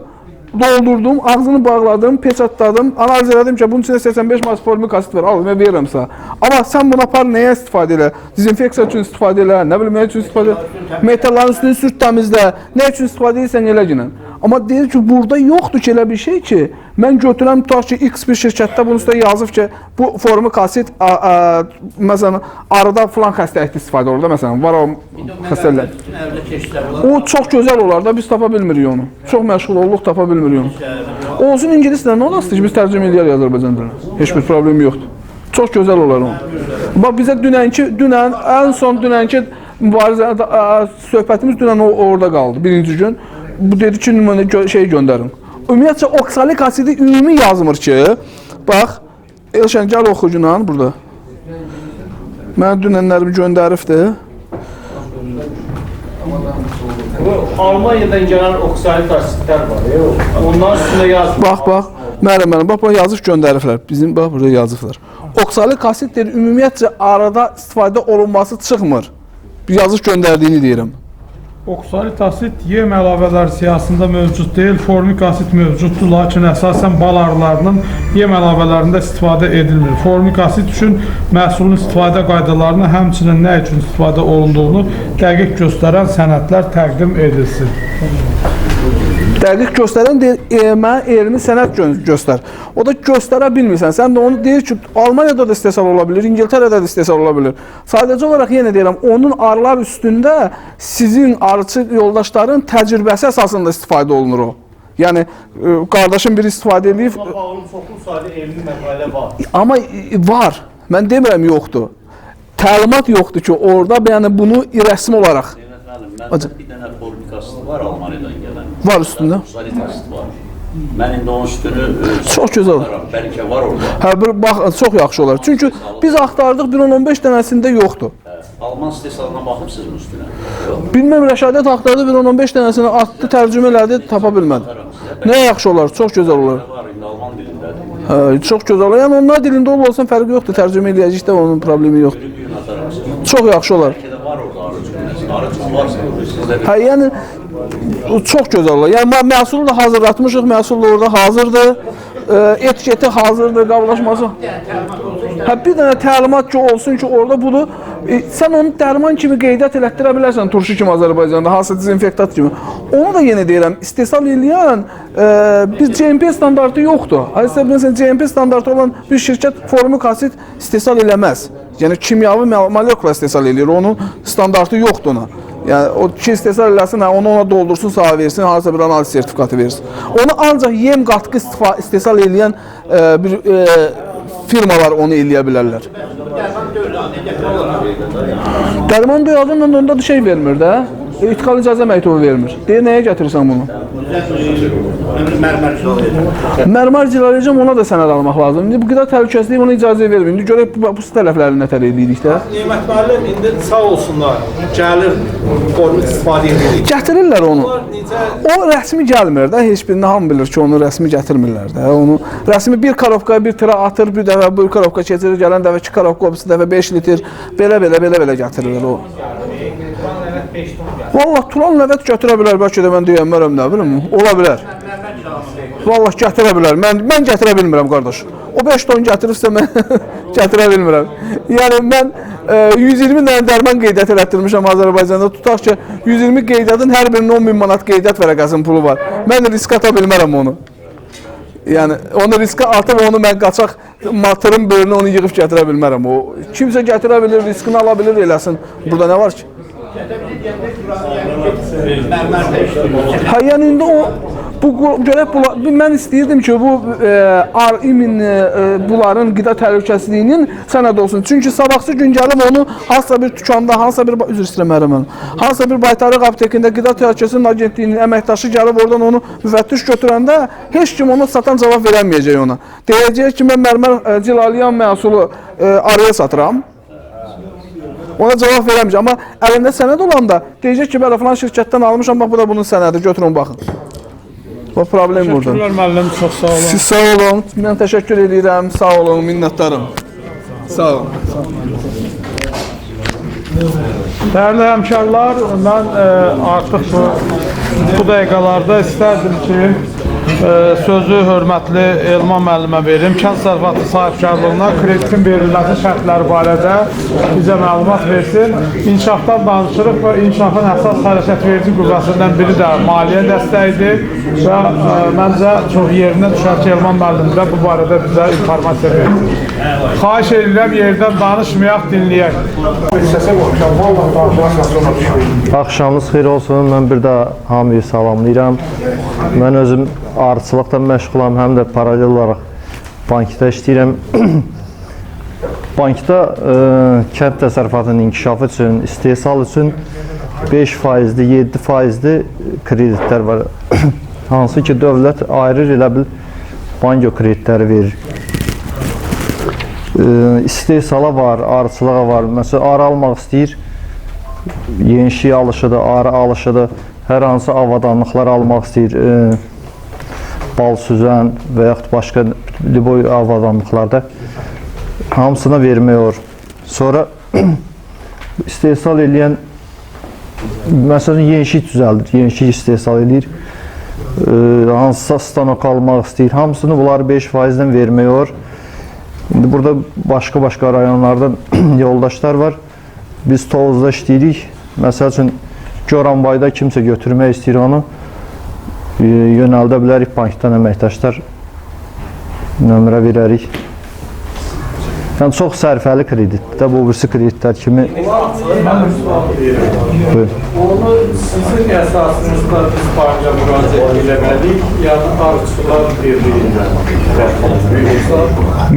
doldurdum, ağzını bağladım, peçatladım, analiz elədim ki, bunun içində 85% formik asid var, al, mən verirəm sənə. Amma sən bunu apar, nəyə istifadə elə? Dezinfeksiya üçün istifadə elə, nə bilim, nə üçün istifadə elə? Metalların üstünü sürt təmizlə, nə üçün istifadə edirsən elə günə. Amma deyir ki, burada yoxdur ki, elə bir şey ki, mən götürəm, tutaq ki, X bir şirkətdə bunun üstə yazıb ki, bu formik asid, məsələn, arıda filan xəstəlikdə istifadə olur da, məsələn, var o xəstəliklər. O çox gözəl olar da, biz tapa bilmirik onu. Çox məşğul olduq, tapa bilmirik onu. Olsun ingilis dilinə, nə olasıdır ki, biz tərcümə eləyərik Azərbaycan dilinə. Heç bir problem yoxdur. Çox gözəl olar o. Bax, bizə dünən, ən son dünənki mübarizə, söhbətimiz dünən orada qaldı, birinci gün. Bu dedi ki, nümunə şey göndərin. Ümumiyyətcə, oksalik asidi ümumi yazmır ki, bax, Elşən, gəl oxucunan burada. Mənə dünənlərimi göndəribdir. Bu, Almaniyadan gələn oksalik asidlər var, onların üstündə yazmır. Bax, bax, müəllim, bax, bax, yazıb göndəriblər. Bizim, bax, burada yazıblar. Oksalik asid deyir, ümumiyyətcə, arada istifadə olunması çıxmır. Yazıb göndərdiyini deyirəm. Oksalik asid yem əlavələr siyahısında mövcud deyil, formik asid mövcuddur, lakin əsasən bal arılarının yem əlavələrində istifadə edilmir. Formik asid üçün məhsulun istifadə qaydalarını, həmçinin nə üçün istifadə olunduğunu dəqiq göstərən sənədlər təqdim edilsin. Dəqiq göstərən deyir, mənə elmi sənəd göstər. O da göstərə bilmirsən. Sən də onu deyir ki, Almaniyada da istehsal ola bilir, İngiltərədə də istehsal ola bilir. Sadəcə olaraq yenə deyirəm, onun arılar üstündə sizin arıçı yoldaşların təcrübəsi əsasında istifadə olunur o. Yəni, qardaşım biri istifadə edib. Buna bağlı çoxlu sayda elmi məqalə var. Amma var. Mən demirəm yoxdur. Təlimat yoxdur ki, orada yəni bunu rəsmi olaraq. Məndə bir dənə formik asid var Almaniyadan gələn. Var üstündə. Oksalik asid var. Mən indi onun üstünü çox gözəl. Bəlkə var orada. Hə, bir bax, çox yaxşı olar. Çünki biz axtardıq, bir 10-15 dənəsində yoxdur. Alman istehsalına baxıbsınız mı üstünə? Yox. Bilməm, Rəşadət axtardı, bir 10-15 dənəsini atdı, tərcümə elədi, tapa bilmədi. Nə yaxşı olar, çox gözəl olar. Var, indi Alman dilindədir. Hə, çox gözəl olar. Yəni onlar dilində olsa fərqi yoxdur, tərcümə eləyəcək də onun problemi yoxdur. Çox yaxşı olar. Hə, yəni çox gözəl olar. Yəni məhsulu da hazırlatmışıq, məhsul da orada hazırdır. Etiketi hazırdır, qablaşması. Hə, bir dənə təlimat ki olsun ki, orada bunu sən onu dərman kimi qeydiyyat elətdirə bilərsən, turşu kimi Azərbaycanda, hansısa dezinfektant kimi. Onu da yenə deyirəm, istehsal eləyən bir GMP standartı yoxdur. Hansısa bilirsən, GMP standartı olan bir şirkət formik asid istehsal eləməz. Yəni kimyavi molekula istehsal eləyir, onun standartı yoxdur ona. Yəni o ki istehsal eləsin, hə, onu ona doldursun, sahə versin, hansısa bir analiz sertifikatı versin. Onu ancaq yem qatqı istehsal eləyən bir firmalar onu eləyə bilərlər. Dərman deyil, adından onda da şey vermir də. İdxal icazə məktubu vermir. Deyir, nəyə gətirirsən bunu? Mərmər cilalayacaq. Mərmər cilalayacaq, ona da sənəd almaq lazım. İndi bu qida təhlükəsizliyi ona icazə vermir. İndi görək bu tərəflərini nətər eləyirik də. Nemət müəllim, indi sağ olsunlar, gəlir formik istifadə edirik. Gətirirlər onu. O rəsmi gəlmir də, heç birini hamı bilir ki, onu rəsmi gətirmirlər də. Onu rəsmi bir karovkaya bir tıra atır, bir dəfə bir karovka keçirir, gələn dəfə 2 karovka, o birisi dəfə 5 litr, belə-belə gətirirlər o. Vallah Turan ləvət gətirə bilər, bəlkə də mən deyənmərəm, nə bilim, ola bilər. Vallah gətirə bilər, mən gətirə bilmirəm qardaş. O 5 ton gətiribsə mən gətirə bilmirəm. Yəni mən 120 dənə dərman qeydiyyat elətdirmişəm Azərbaycanda. Tutaq ki, 120 qeydiyyatın hər birinin 10 min manat qeydiyyat vərəqəsinin pulu var. Mən risk ata bilmərəm onu. Yəni onu riskə atıb onu mən qaçaq matırın birini onu yığıb gətirə bilmərəm. O kimsə gətirə bilir, riskini ala bilir, eləsin. Burada nə var ki? Hə, yəni indi o bu görək mən istəyirdim ki, bu İMİN bunların qida təhlükəsizliyinin sənədi olsun. Çünki sabahsı gün gəlib onu hansısa bir dükanda, hansısa bir üzr istəyirəm mən. Hansısa bir baytarlıq aptekində qida təhlükəsizliyinin agentliyinin əməkdaşı gəlib oradan onu müfəttiş götürəndə heç kim onu satan cavab verəməyəcək ona. Deyəcək ki, mən mərmər cilalayan məhsulu arıya satıram. Ona cavab verəməyəcək. Amma əlində sənəd olanda deyəcək ki, bəli, filan şirkətdən almışam, bax bu da bunun sənədi, götürün baxın. Bu problem burada. Təşəkkürlər müəllim, çox sağ olun. Siz sağ olun, mən təşəkkür edirəm, sağ olun, minnətdarım. Sağ olun. Dəyərli həmkarlar, mən artıq bu dəqiqələrdə istərdim ki, sözü hörmətli Elman müəllimə verim. Kənd təsərrüfatı sahibkarlığına kreditin verilməsi şərtləri barədə bizə məlumat versin. İnkişafdan danışırıq və inkişafın əsas hərəkət verici qüvvəsindən biri də maliyyə dəstəyidir və məncə çox yerinə düşər ki, Elman müəllim də bu barədə bizə informasiya versin. Xahiş edirəm, yerdən danışmayaq, dinləyək. Axşamınız xeyir olsun. Mən bir daha hamıyı salamlayıram. Mən özüm arıçılıqla məşğulam, həm də paralel olaraq bankda işləyirəm. Bankda kənd təsərrüfatının inkişafı üçün, istehsal üçün 5%-li, 7%-li kreditlər var. Hansı ki, dövlət ayırır, elə bil bank o kreditləri verir. İstehsala var, arıçılığa var. Məsələn, arı almaq istəyir, yenişik alışıdır, arı alışıdır, hər hansı avadanlıqlar almaq istəyir, bal süzən və yaxud başqa liboy avadanlıqlarda hamısına vermək olur. Sonra istehsal eləyən, məsələn, yenişik düzəldir, yenişik istehsal eləyir, hansısa stanok almaq istəyir, hamısını bunları 5%-dən vermək olur. İndi burada başqa-başqa rayonlardan yoldaşlar var. Biz Tovuzda işləyirik. Məsəl üçün, Goranbayda kimsə götürmək istəyir onu, yönəldə bilərik, bankdan əməkdaşlar nömrə verərik. Yəni, çox sərfəli kreditdir də, bu birisi kreditlər kimi. Onu sizin əsasınızda biz banka müraciət eləməliyik, yəni arıçılar birliyində.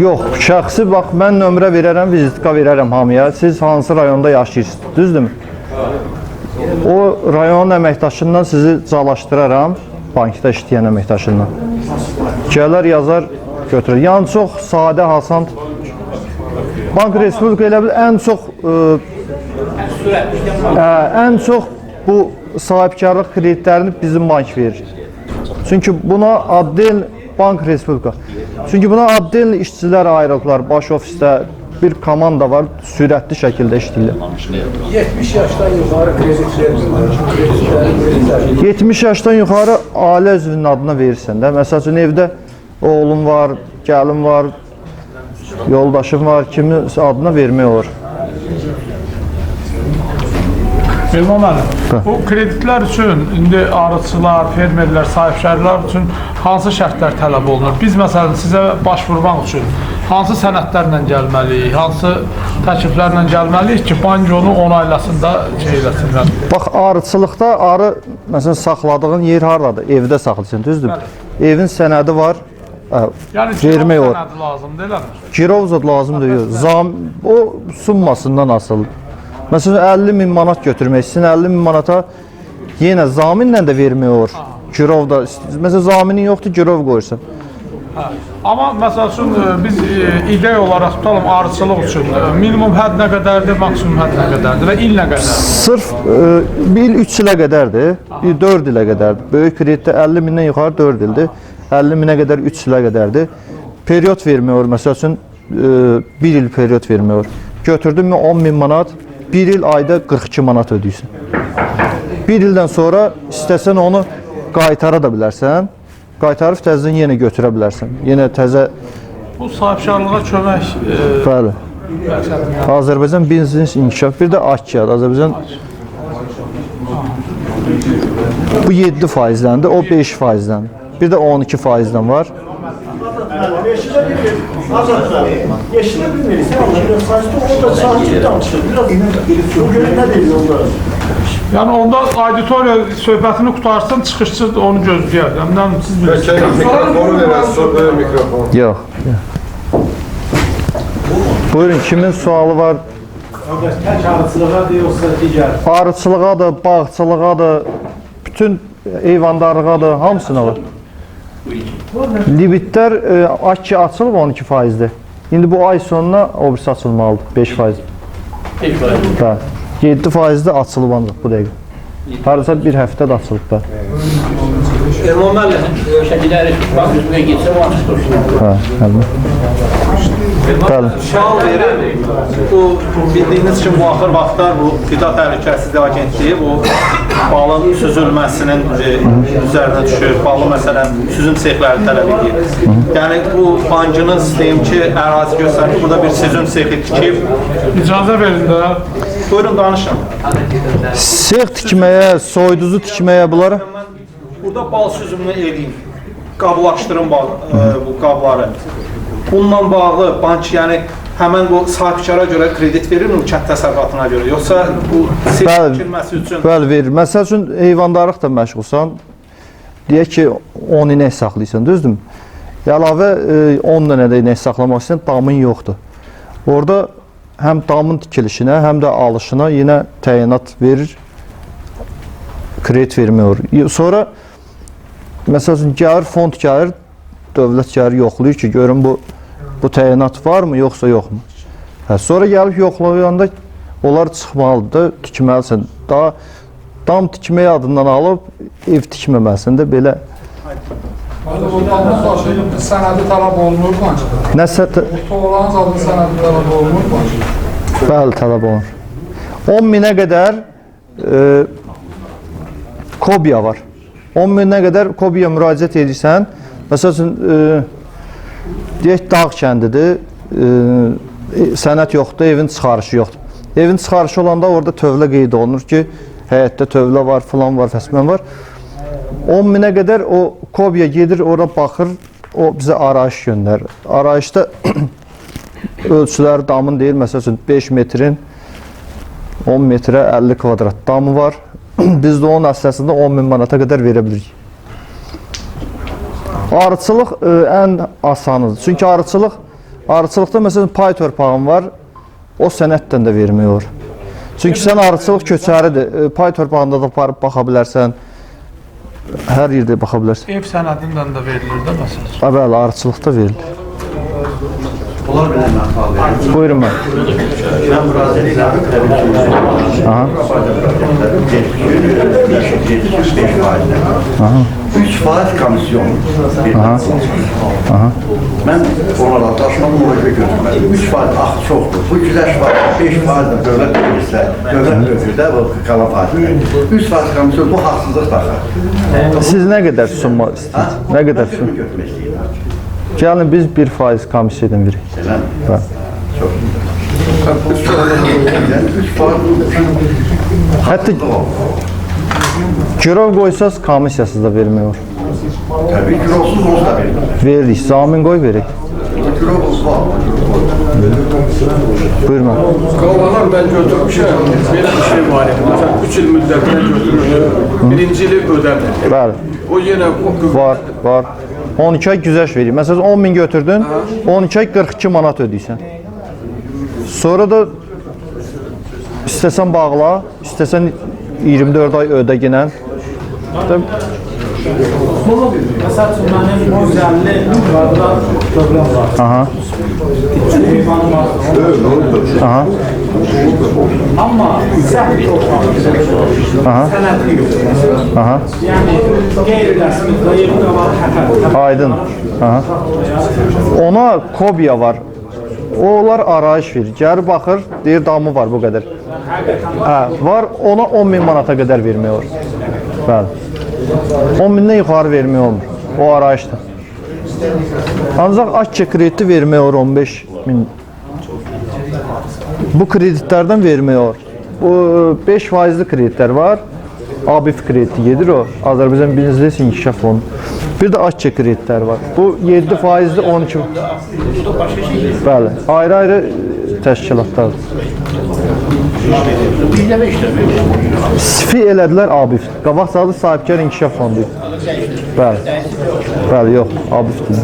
Yox, şəxsi bax, mən nömrə verərəm, vizitka verərəm hamıya. Siz hansı rayonda yaşayırsınız, düzdürmü? O rayonun əməkdaşından sizi calaşdıraram, bankda işləyən əməkdaşından. Gələr, yazar, götürür. Yəni, çox sadə, asan. Bank Respublika elə bil ən çox bu sahibkarlıq kreditlərini bizim bank verir. Çünki buna addel Bank Respublika. Çünki buna addel işçilər ayrılıblar, baş ofisdə bir komanda var, sürətli şəkildə işləyirlər. 70 yaşdan yuxarı kredit verirlər. 70 yaşdan yuxarı ailə üzvünün adına verirsən də. Məsəl üçün, evdə Oğlum var, gəlin var, yoldaşım var, kimin adına vermək olur. Elman müəllim, bu kreditlər üçün indi arıçılar, fermerlər, sahibkarlar üçün hansı şərtlər tələb olunur? Biz məsələn sizə başvurmaq üçün hansı sənədlərlə gəlməliyik, hansı təkliflərlə gəlməliyik ki, bank onu onaylasın da şey eləsinlər? Bax, arıçılıqda arı, məsələn, saxladığın yer hardadır? Evdə saxlayırsan, düzdür? Bəli. Evin sənədi var, Yəni vermək girov olur. sənədi lazımdır, eləmi? Girov zad lazımdır, yox. Zam, o summasından asılıdır. Məsələn, 50 min manat götürmək istəyirsən, 50 min manata yenə zaminlə də vermək olur. Girov da, məsələn, zaminin yoxdur, girov qoyursan. Hə. Amma məsəl üçün biz ideya olaraq tutalım arıçılıq üçün minimum hədd nə qədərdir, maksimum hədd nə qədərdir və il nə qədərdir? Sırf bir il 3 ilə qədərdir, bir 4 ilə qədərdir. Böyük kreditdə 50 mindən yuxarı 4 ildir, 50 minə qədər 3 ilə qədərdir. Period vermək olur, məsəl üçün 1 il period vermək olur. Götürdün mü 10 min manat, 1 il ayda 42 manat ödəyirsən. 1 ildən sonra istəsən onu qaytara da bilərsən. Qaytarıb təzədən yenə götürə bilərsən. Yenə təzə... Bu sahibkarlığa kömək... Bəli. Azərbaycan biznes inkişaf, bir də AKİAD. Azərbaycan... Bu 7 faizdəndir, o 5 faizdəndir. Bir də 12 faizdən var. Eşidə bilmir, Azad eşidə bilmirik. Biraz saçma, o da sakit danışır. Biraz bu görə nə deyir onda? Yəni onda auditoriya söhbətini qutarsın, çıxışçı onu gözləyər. Yəni siz bilirsiniz. Bəlkə mikrofonu verən, böyük mikrofon. Yox. Buyurun, kimin sualı var? Tək arıçılığa da yoxsa digər? Arıçılığa da, bağçılığa da, bütün heyvandarlığa da, hamısına var. Limitlər AKİ açılıb 12 faizdir. İndi bu ay sonuna o birisi açılmalıdır, 5 faiz. 5 faiz. Bəli. 7 faizdə açılıb ancaq bu dəqiqə. Hardasa bir həftə də açılıb da. Elman müəllim, şəkilləri bax üstünə getsə o açıq dursun. Hə, əlbəttə. Bəli. Sual verir. Bu bildiyiniz kimi bu axır vaxtlar bu Qida Təhlükəsizliyi Agentliyi bu balın süzülməsinin üzərinə düşür. Balı məsələn süzüm sexləri tələb edir. Yəni bu bankınız deyim ki, ərazi göstərir ki, burada bir süzüm sexi tikib. İcazə verin də. Buyurun danışın. Sex tikməyə, soyduzu tikməyə bunlara. Burada bal süzümünü eləyim. Qablaşdırın bu qabları. Bununla bağlı bank yəni həmən bu sahibkara görə kredit verirmi bu kənd təsərrüfatına görə? Yoxsa bu sex tikilməsi üçün? Bəli, verir. Məsəl üçün heyvandarlıqla məşğulsan, deyək ki 10 inək saxlayırsan, düzdürmü? Əlavə 10 dənə də inək saxlamaq istəyirsən, damın yoxdur. Orada həm damın tikilişinə, həm də alışına yenə təyinat verir, kredit vermək olur. Sonra məsəl üçün gəlir, fond gəlir, dövlət gəlir, yoxlayır ki, görün bu təyinat varmı, yoxsa yoxmu? Hə, sonra gəlib yoxlayanda onlar çıxmalıdır da, tikməlisən. Daha dam tikmək adından alıb ev tikməməlisən də belə. Sənədi tələb olunur bankda. Nə sənədi? Toğlanın adının sənədi tələb olunur bankda. Bəli, tələb olunur. 10 minə qədər kobiya var. 10 minə qədər kobiya müraciət edirsən, məsəl üçün, deyək, dağ kəndidir, sənət yoxdur, evin çıxarışı yoxdur. Evin çıxarışı olanda orada tövlə qeyd olunur ki, həyətdə tövlə var, filan var, fəsmən var. 10 minə qədər o kobiya gedir, ora baxır, o bizə arayış göndərir. Arayışda ölçülər damın deyil, məsəl üçün 5 metrin 10 metrə 50 kvadrat damı var. Biz də onun əsasında 10 min manata qədər verə bilirik. Arıçılıq ən asanıdır. Çünki arıçılıqda məsələn pay torpağın var, o sənədlə də vermək olur. Çünki sən arıçılıq köçəridir. Pay torpağında da aparıb baxa bilərsən, hər yerdə baxa bilərsən. Ev sənədindən də verilir də məsələn. Bəli, arıçılıqda verilir. Olar belə mən sual verim. Buyurun mən. Mən müraciət edirəm. Aha. 5%. Aha. 3% komisyon. Aha. Aha. Mən ona razılaşmadım, ona görə götürmədim. 3% axı çoxdur. Bu güzəşt var, 5% də dövlət verirsə, dövlət verir də bu qalan faizlər. 3% komisyon bu haqsızlıqdır axı. Siz nə qədər summa istəyirsiniz? Nə qədər summa? Götürmək istəyirəm. Gəlin biz 1% komissiya ilə verək. Eləmi? Bəli. Çox. Yəni 3% Hətta girov qoysaz komissiyasız da vermək olur. Təbii girovsuz olsa da verilir. Veririk, zamin qoy verək. Girov var. Buyur müəllim. Qavalar mən götürmüşəm, belə bir şey var idi. Məsələn, 3 il müddətinə götürürdü, birinci ili ödəmir. Bəli. O yenə o qüvvə Var, var. 12 ay güzəşt verir. Məsələn, 10 min götürdün, 12 ay 42 manat ödəyirsən. Sonra da istəsən bağla, istəsən 24 ay ödə ginən. Məsəl üçün, mənim 150 kvadrat tövləm var. Aha. Heyvanım var. Aha. Amma səhv torpaq sənədi yox. Aha. Yəni qeyri-rəsmi evin qabağı xətər. Aydın. Aha. Ona kobiya var. Onlar arayış verir. Gəlir baxır, deyir damı var bu qədər. Hə, var, ona 10 min manata qədər vermək olur. Bəli. 10 mindən yuxarı vermək olmur. O arayışdır. Ancaq AK krediti vermək olur 15 min. Bu kreditlərdən vermək olur. Bu 5 faizli kreditlər var. ABİF krediti gedir o. Azərbaycan Biznes İnkişaf Fondu. Bir də AK kreditlər var. Bu 7 faizli 12. Bəli, ayrı-ayrı təşkilatlardır. Sifi elədilər ABİF. Qabaqcalı Sahibkar İnkişaf Fondu. Bəli. Bəli, yox, ABİF-dir.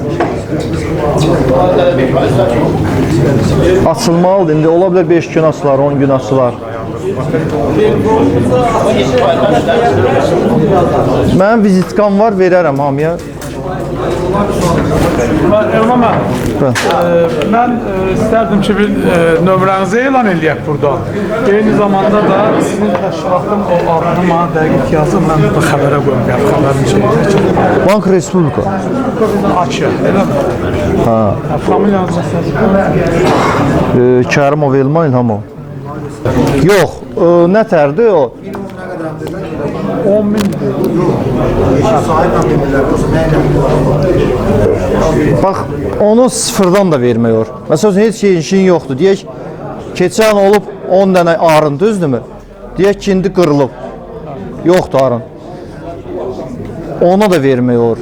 Açılmalıdır. İndi ola bilər 5 gün açılar, 10 gün açılar. Mənim vizitkam var, verərəm hamıya. Elman müəllim, mən istərdim ki, bir nömrənizi elan eləyək burada. Eyni zamanda da sizin təşkilatın o adını mənə dəqiq yazın, mən burada xəbərə qoyum, xəbərin şeyini. Bank Respublika. Akı, eləmi? Hə. Familiyanız məsələn? Kərimov Elman İlhamov. Yox, nətərdir o? 10 mindir. Bax, onu sıfırdan da vermək olur. Məsələn, heç işin yoxdur. Deyək, keçən olub 10 dənə arın, düzdürmü? Deyək ki, indi qırılıb. Yoxdur arın. Ona da vermək olur.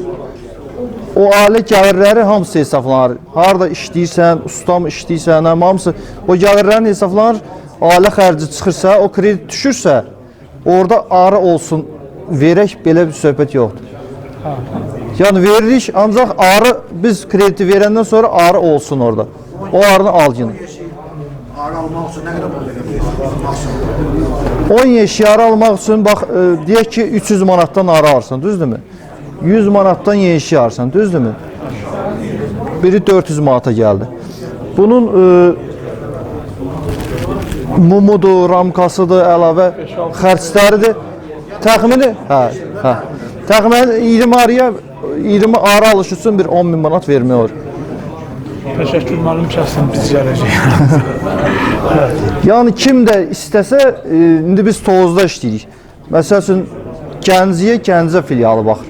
O ailə gəlirləri hamısı hesablanır. Harada işləyirsən, ustam işləyirsən, hamısı. O gəlirlərin hesablanır. Ailə xərci çıxırsa, o kredit düşürsə, orada arı olsun, verək, belə bir söhbət yoxdur. Yəni veririk, ancaq arı, biz krediti verəndən sonra arı olsun orada. O arını al yenə. Arı almaq üçün nə qədər pul verə bilərsən? 10 yeşik arı almaq üçün, bax, deyək ki, 300 manatdan arı alırsan, düzdürmü? 100 manatdan yeşik arırsan, düzdürmü? Biri 400 manata gəldi. Bunun mumudur, ramkasıdır, əlavə xərcləridir. Təxmini, hə. Təxmini 20 arıya, 20 arı alış üçün bir 10 min manat vermək olur. Təşəkkür müəllim, kəsin, biz gələcəyik. Yəni kim də istəsə, indi biz Tovuzda işləyirik. Məsəl üçün, Gəncəyə Gəncə filialı baxır.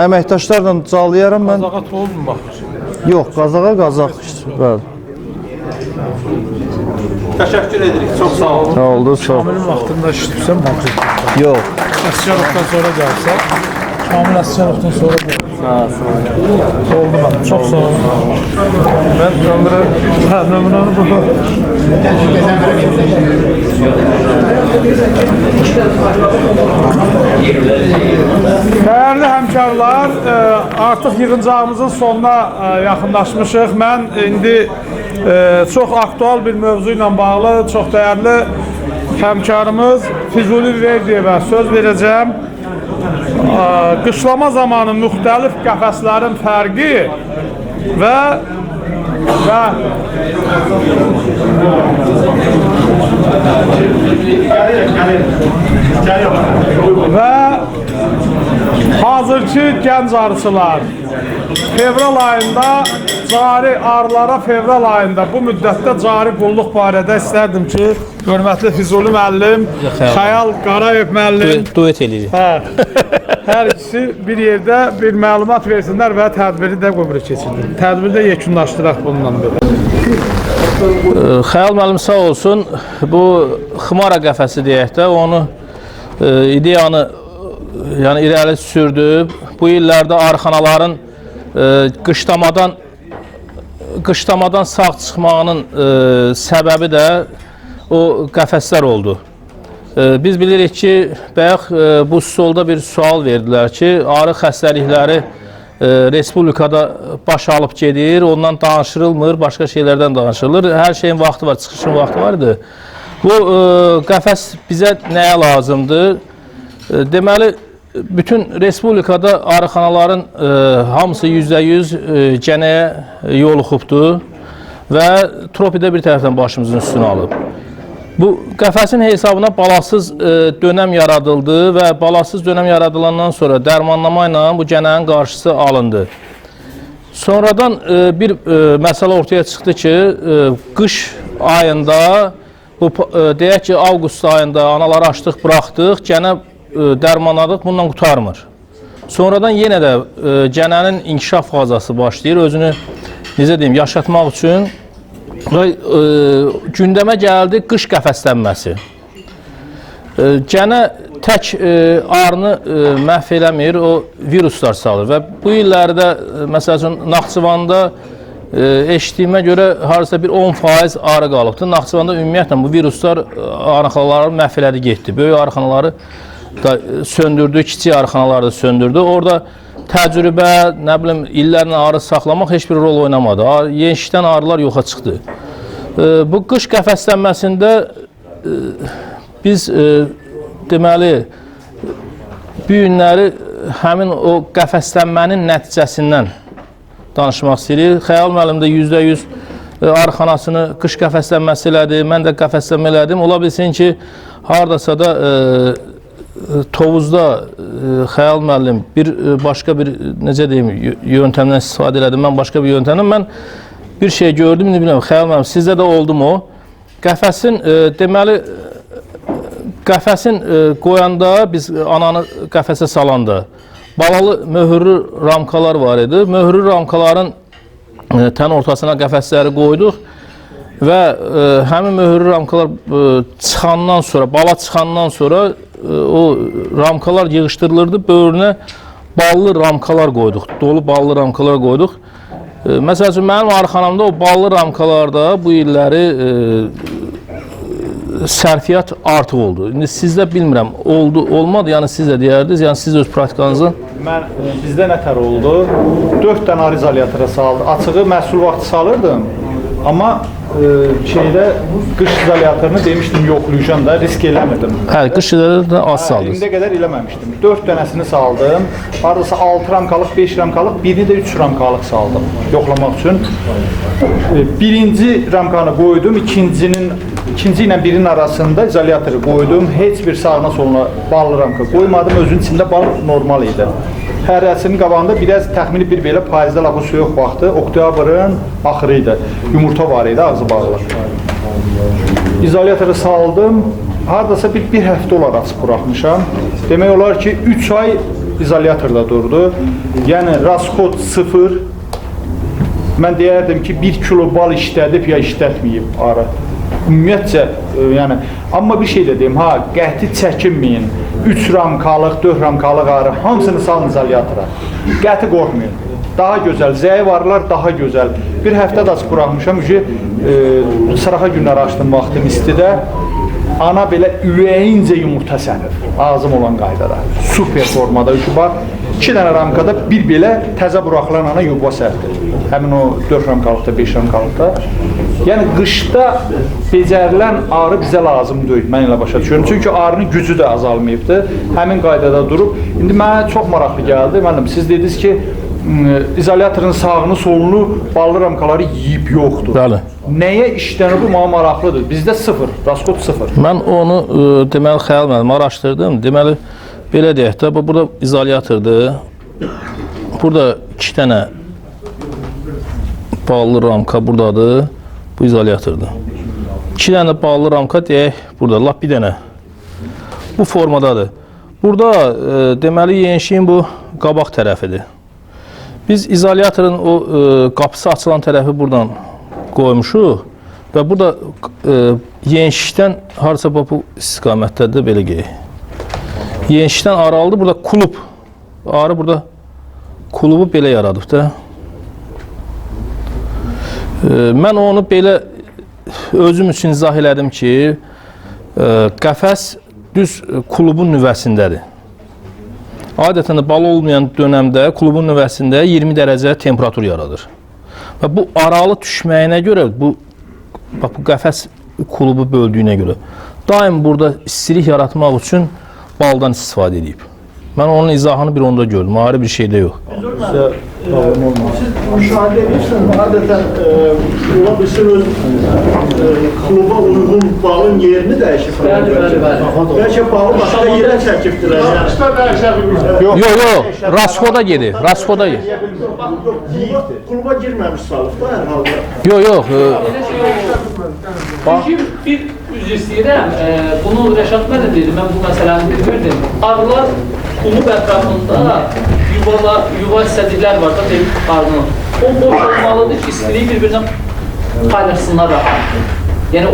Əməkdaşlarla calayaram mən. Qazağa Tovuz mu baxır? Yox, Qazağa Qazaq. Bəli. Təşəkkür edirik, çox sağ olun. Sağ oldu, sağ olun. Kamilin vaxtında işləyirsən bank. Yox. Əsgərovdan sonra gəlsə, Kamil Əsgərovdan sonra gəlsə. Oldu mənim, çox sağ olun. Mən nömrə, hə, nömrəni burada. Dəyərli həmkarlar, artıq yığıncağımızın sonuna yaxınlaşmışıq. Mən indi çox aktual bir mövzu ilə bağlı, çox dəyərli həmkarımız Füzuli Verdiyevə söz verəcəm. Qışlama zamanı müxtəlif qəfəslərin fərqi və və hazırki gənc arıçılar Fevral ayında cari arılara fevral ayında bu müddətdə cari qulluq barədə istərdim ki, hörmətli Füzuli müəllim, Xəyal Qarayev müəllim duet eləyirik. Hə. Hər ikisi bir yerdə bir məlumat versinlər və tədbiri də qəbul keçirilir. Tədbiri də yekunlaşdıraq bununla belə. Xəyal müəllim sağ olsun, bu xımara qəfəsi deyək də, onu ideyanı yəni irəli sürdü. Bu illərdə arıxanaların qışlamadan sağ çıxmağının səbəbi də o qəfəslər oldu. Biz bilirik ki, bayaq bu stolda bir sual verdilər ki, arı xəstəlikləri respublikada baş alıb gedir, ondan danışılmır, başqa şeylərdən danışılır. Hər şeyin vaxtı var, çıxışın vaxtı var idi. Bu qəfəs bizə nəyə lazımdır? Deməli, bütün respublikada arıxanaların hamısı %100 cənəyə yoluxubdur və tropidə bir tərəfdən başımızın üstünə alıb. Bu qəfəsin hesabına balasız dönəm yaradıldı və balasız dönəm yaradılandan sonra dərmanlama ilə bu cənənin qarşısı alındı. Sonradan bir məsələ ortaya çıxdı ki, qış ayında, bu, deyək ki, avqust ayında anaları açdıq, buraxdıq, cənə dərmanladıq, bununla qurtarmır. Sonradan yenə də cənənin inkişaf fazası başlayır, özünü, necə deyim, yaşatmaq üçün və gündəmə gəldi qış qəfəslənməsi. Cənə tək arını məhv eləmir, o viruslar salır və bu illərdə, məsəl üçün, Naxçıvanda eşitdiyimə görə hardasa bir 10% arı qalıbdır. Naxçıvanda ümumiyyətlə bu viruslar arıxanaları məhv elədi, getdi. Böyük arıxanaları da söndürdü, kiçik arıxanaları da söndürdü. Orada təcrübə, nə bilim, illərlə arı saxlamaq heç bir rol oynamadı. Yeşikdən arılar yoxa çıxdı. Bu qış qəfəslənməsində biz deməli, bu günləri həmin o qəfəslənmənin nəticəsindən danışmaq istəyirik. Xəyal müəllim də %100 arıxanasını qış qəfəslənməsi elədi, mən də qəfəslənmə elədim. Ola bilsin ki, haradasa da Tovuzda Xəyal müəllim bir başqa bir, necə deyim, yöntəmdən istifadə elədim. Mən başqa bir yöntəmdən, mən bir şey gördüm, indi bilmirəm, Xəyal müəllim, sizdə də oldu mu o? Qəfəsin, deməli, qəfəsin qoyanda, biz ananı qəfəsə salanda, balalı möhürlü ramkalar var idi. Möhürlü ramkaların tən ortasına qəfəsləri qoyduq və həmin möhürlü ramkalar çıxandan sonra, bala çıxandan sonra o ramkalar yığışdırılırdı, böyrünə ballı ramkalar qoyduq, dolu ballı ramkalar qoyduq. Məsəl üçün, mənim arxanamda o ballı ramkalarda bu illəri sərfiyyat artıq oldu. İndi sizdə bilmirəm, oldu, olmadı, yəni siz də deyərdiniz, yəni siz öz praktikanızı. Bizdə nətər oldu? 4 dənə arı izolyatora saldı. Açığı məhsul vaxtı salırdım, amma şeydə qış izolyatorunu demişdim yoxlayacağam da, risk eləmirdim. Hə, qış izolyatorunu az saldınız. İndiyə qədər eləməmişdim. 4 dənəsini saldım. Hardasa 6 ramkalıq, 5 ramkalıq, birini də 3 ramkalıq saldım yoxlamaq üçün. Birinci ramkanı qoydum, ikinci ilə birinin arasında izolyatoru qoydum. Heç bir sağına soluna ballı ramka qoymadım. Özünün içində bal normal idi. Hərəsinin qabağında biraz təxmini bir belə payızda lap o soyuq vaxtı, oktyabrın axırı idi. Yumurta var idi, ağzı bağlı. İzolyatoru saldım. Hardasa bir həftə olar açıb buraxmışam. Demək olar ki, 3 ay izolyatorda durdu. Yəni, rasxod 0. Mən deyərdim ki, 1 kilo bal işlədib ya işlətməyib arı. Ümumiyyətcə, yəni, amma bir şey də deyim, ha, qəti çəkinməyin. 3 ramkalıq, 4 ramkalıq arı, hamısını salın izolyatora. Qəti qorxmayın. Daha gözəl, zəif arılar daha gözəl. Bir həftə də açıb buraxmışam, sıraxa günləri açdım vaxtım istidə. Ana belə ürəyincə yumurta səpib, ağzım olan qaydada. Super formada, bax, 2 dənə ramkada bir belə təzə buraxılan ana yuva sərdir. Həmin o 4 ramkalıqda, 5 ramkalıqda. Yəni, qışda becərilən arı bizə lazım deyil, mən elə başa düşüyorum. Çünki arının gücü də azalmayıbdır, həmin qaydada durub. İndi mənə çox maraqlı gəldi. Müəllim, siz dediniz ki, izolyatorun sağını, solunu ballı ramkaları yiyib yoxdur. Bəli. Nəyə işlənir bu, mənə maraqlıdır. Bizdə 0, rasxod 0. Mən onu, deməli, Xəyal müəllim, araşdırdım. Deməli, belə deyək də, bu burada izolyatordur. Burada 2 dənə Ballı ramka buradadır. Bu izolyatordur. 2 dənə ballı ramka deyək burada, lap bir dənə. Bu formadadır. Burada deməli yenişiyin bu qabaq tərəfidir. Biz izolyatorun o qapısı açılan tərəfi buradan qoymuşuq və burada yenişikdən harasa bu istiqamətdədir, belə qeyək. Yenişikdən aralıdır, burada klub. Arı burada klubu belə yaradıb da. Mən onu belə özüm üçün izah elədim ki, qəfəs düz klubun nüvəsindədir. Adətən də bal olmayan dönəmdə klubun nüvəsində 20 dərəcə temperatur yaradır. Və bu aralı düşməyinə görə, bu qəfəs klubu böldüyünə görə daim burada istilik yaratmaq üçün baldan istifadə edib. Mən onun izahını bir onda gördüm, ayrı bir şey də yox. Siz müşahidə edirsiniz, adətən ola bilsin öz kluba uyğun balın yerini dəyişiblər. Bəlkə balı başqa yerə çəkibdilər. Yox, yox, rasxoda gedir, rasxoda gedir. Kluba girməmiş salıb da hər halda. Yox, yox. Çünki bir üzr istəyirəm, bunu Rəşad müəllim dedi, mən bu məsələni bilmirdim. Arılar klub ətrafında yuva hissəciklər var da, deyim, arının. O boş olmalıdır ki, istiliyi bir-birinə paylaşsınlar rahat. Yəni,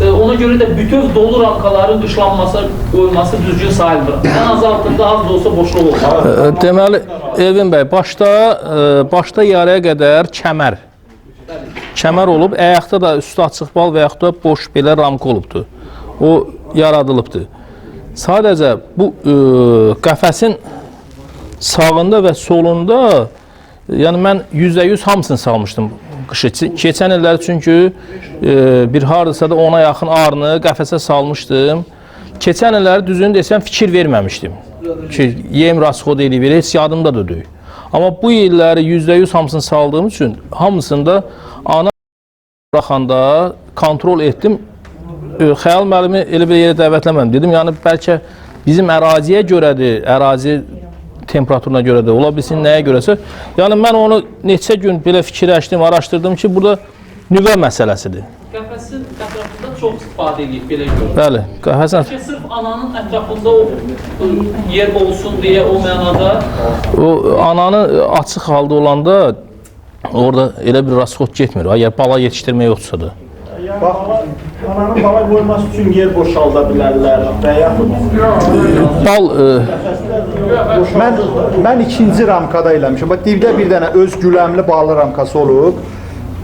ona görə də bütöv dolu ramkaların dışlanması, qoyulması düzgün sayılmır. Ən az altında az da olsa boşluq olmalı. Deməli, Elvin bəy, başda yarıya qədər kəmər. Kəmər olub, əyaqda da üstü açıq bal və yaxud da boş belə ramka olubdur. O yaradılıbdır. Sadəcə bu qəfəsin sağında və solunda, yəni mən %100 hamısını salmışdım qışı. Keçən illəri çünki bir hardasa da 10-a yaxın arını qəfəsə salmışdım. Keçən illəri düzünü desəm fikir verməmişdim ki, yem rasxod eləyib, heç yadımda da deyil. Amma bu illəri %100 hamısını saldığım üçün hamısında ana buraxanda kontrol etdim. Xəyal müəllimi elə bir yerə dəvətləmədim. Dedim, yəni bəlkə bizim əraziyə görədir, ərazi temperaturuna görədir, ola bilsin nəyə görəsə. Yəni mən onu neçə gün belə fikirləşdim, araşdırdım ki, burada nüvə məsələsidir. Qəfəsin ətrafında çox istifadə edib, belə görürəm. Bəli, qəfəsin ətrafında. Sırf ananın ətrafında o yer olsun deyə o mənada. O ananı açıq halda olanda orada elə bir rasxod getmir. Əgər bala yetişdirmək yoxdursa da. Yəni, ananın bala qoyması üçün yer boşalda bilərlər və yaxud bal Mən ikinci ramkada eləmişim. Bax, dibdə bir dənə öz güləmli ballı ramkası olub.